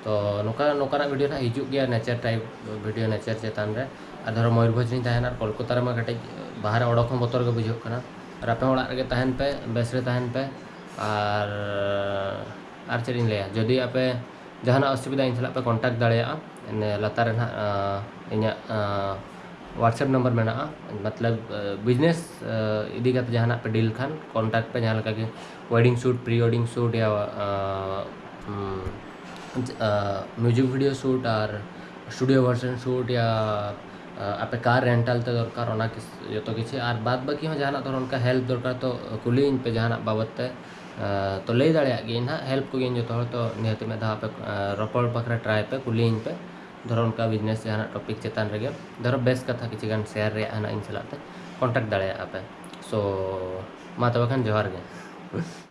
ᱛᱚ, ᱱᱚᱝᱠᱟ, ᱱᱚᱝᱠᱟᱱᱟᱜ video ᱱᱟᱦᱟᱜ ᱦᱤᱡᱩᱜ ᱜᱮᱭᱟ, nature type video, nature ᱪᱮᱛᱟᱱ ᱨᱮ᱾ ᱟᱨ ᱫᱷᱚᱨᱚ ᱢᱚᱭᱩᱨᱵᱷᱚᱸᱡᱽ ᱨᱤᱧ ᱛᱟᱦᱮᱱᱟ ᱟᱨ ᱠᱳᱞᱠᱟᱛᱟ ᱨᱮᱢᱟ ᱠᱟᱹᱴᱤᱡ ᱵᱟᱦᱨᱮ ᱚᱰᱚᱠ ᱦᱚᱸ ᱵᱚᱛᱚᱨ ᱜᱮ ᱵᱩᱡᱷᱟᱹᱜ ᱠᱟᱱᱟ᱾ ᱟᱨ ᱟᱯᱮ ᱦᱚᱸ ᱚᱲᱟᱜ ᱨᱮᱜᱮ ᱛᱟᱦᱮᱱ ᱯᱮ, ᱵᱮᱥ ᱨᱮ ᱛᱟᱦᱮᱱ ᱯᱮ᱾ ᱟᱨ, ᱟᱨ ᱪᱮᱫ ᱤᱧ ᱞᱟᱹᱭᱟ, ᱡᱩᱫᱤ ᱟᱯᱮ ᱡᱟᱦᱟᱱᱟᱜ ᱚᱥᱩᱵᱤᱫᱷᱟ ᱤᱧ ᱥᱟᱞᱟᱜ ᱯᱮ contact ᱫᱟᱲᱮᱭᱟᱜᱼᱟ, ᱤᱱᱟᱹ ᱞᱟᱛᱟᱨ ᱨᱮ ᱱᱟᱦᱟᱜ, ᱟᱸ, ᱤᱧᱟᱹᱜ, ᱟᱸ, WhatsApp number ᱢᱮᱱᱟᱜᱼᱟ᱾ ᱢᱚᱛᱞᱚᱵ, ᱟᱸ, business, ᱟᱸ, ᱤᱫᱤ ᱠᱟᱛᱮ ᱡᱟᱦᱟᱱᱟᱜ ᱯᱮ deal ᱠᱷᱟᱱ contact ᱯᱮ, ᱡᱟᱦᱟᱸ ᱞᱮᱠᱟ ᱜᱮ wedding shoot, pre wedding shoot ᱭᱟ, ᱟᱸ, ᱩᱢ, ᱟᱸ, music video shoot ᱟᱨ studio version shoot ᱭᱟ ᱟᱯᱮ ᱠᱟᱨ ᱨᱮᱱᱴᱟᱞ ᱛᱮ ᱫᱚᱨᱠᱟᱨ, ᱚᱱᱟ ᱠᱤᱥ-, ᱡᱚᱛᱚ ᱠᱤᱪᱷᱩ, ᱟᱨ ᱵᱟᱫ ᱵᱟᱹᱠᱤ ᱦᱚᱸ ᱡᱟᱦᱟᱱᱟᱜ ᱫᱷᱚᱨᱚᱱ ᱚᱱᱠᱟ ᱦᱮᱞᱯ ᱫᱚᱨᱠᱟᱨ, ᱛᱚ ᱠᱩᱞᱤᱭᱟᱹᱧ ᱯᱮ ᱡᱟᱦᱟᱱᱟᱜ ᱵᱟᱵᱚᱫ ᱛᱮ᱾ ᱛᱚ ᱞᱟᱹᱭ ᱫᱟᱲᱮᱭᱟᱜ ᱜᱤᱭᱟᱹᱧ ᱱᱟᱦᱟᱜ, ᱦᱮᱞᱯ ᱠᱚᱜᱮᱭᱟᱹᱧ ᱡᱚᱛᱚ ᱦᱚᱲ᱾ ᱛᱚ ᱱᱤᱦᱟᱹᱛ ᱢᱤᱫ ᱫᱷᱟᱣ ᱟᱯᱮ ᱨᱚᱯᱚᱲ ᱵᱟᱠᱷᱨᱟ ᱴᱨᱟᱭ ᱯᱮ, ᱠᱩᱞᱤᱭᱟᱹᱧ ᱯᱮ᱾ ᱫᱷᱚᱨᱚ ᱚᱱᱠᱟ ᱵᱤᱡᱽᱱᱮᱥ ᱡᱟᱦᱟᱱᱟᱜ ᱴᱚᱯᱤᱠ ᱪᱮᱛᱟᱱ ᱨᱮᱜᱮ, ᱫᱷᱚᱨᱚ ᱵᱮᱥ ᱠᱟᱛᱷᱟ ᱠᱤᱪᱷᱩ ᱜᱟᱱ ᱥᱮᱭᱟᱨ ᱨᱮᱭᱟᱜ ᱦᱮᱱᱟᱜ ᱤᱧ ᱥᱟᱞᱟᱜ ᱛᱮ, ᱠᱚᱱᱴᱟᱠᱴ ᱫᱟᱲᱮᱭᱟᱜᱼᱟ ᱯᱮ᱾ ᱥᱳ ᱢᱟ ᱛᱚᱵᱮ ᱠᱷᱟᱱ ᱡᱚᱦᱟᱨ ᱜᱮ᱾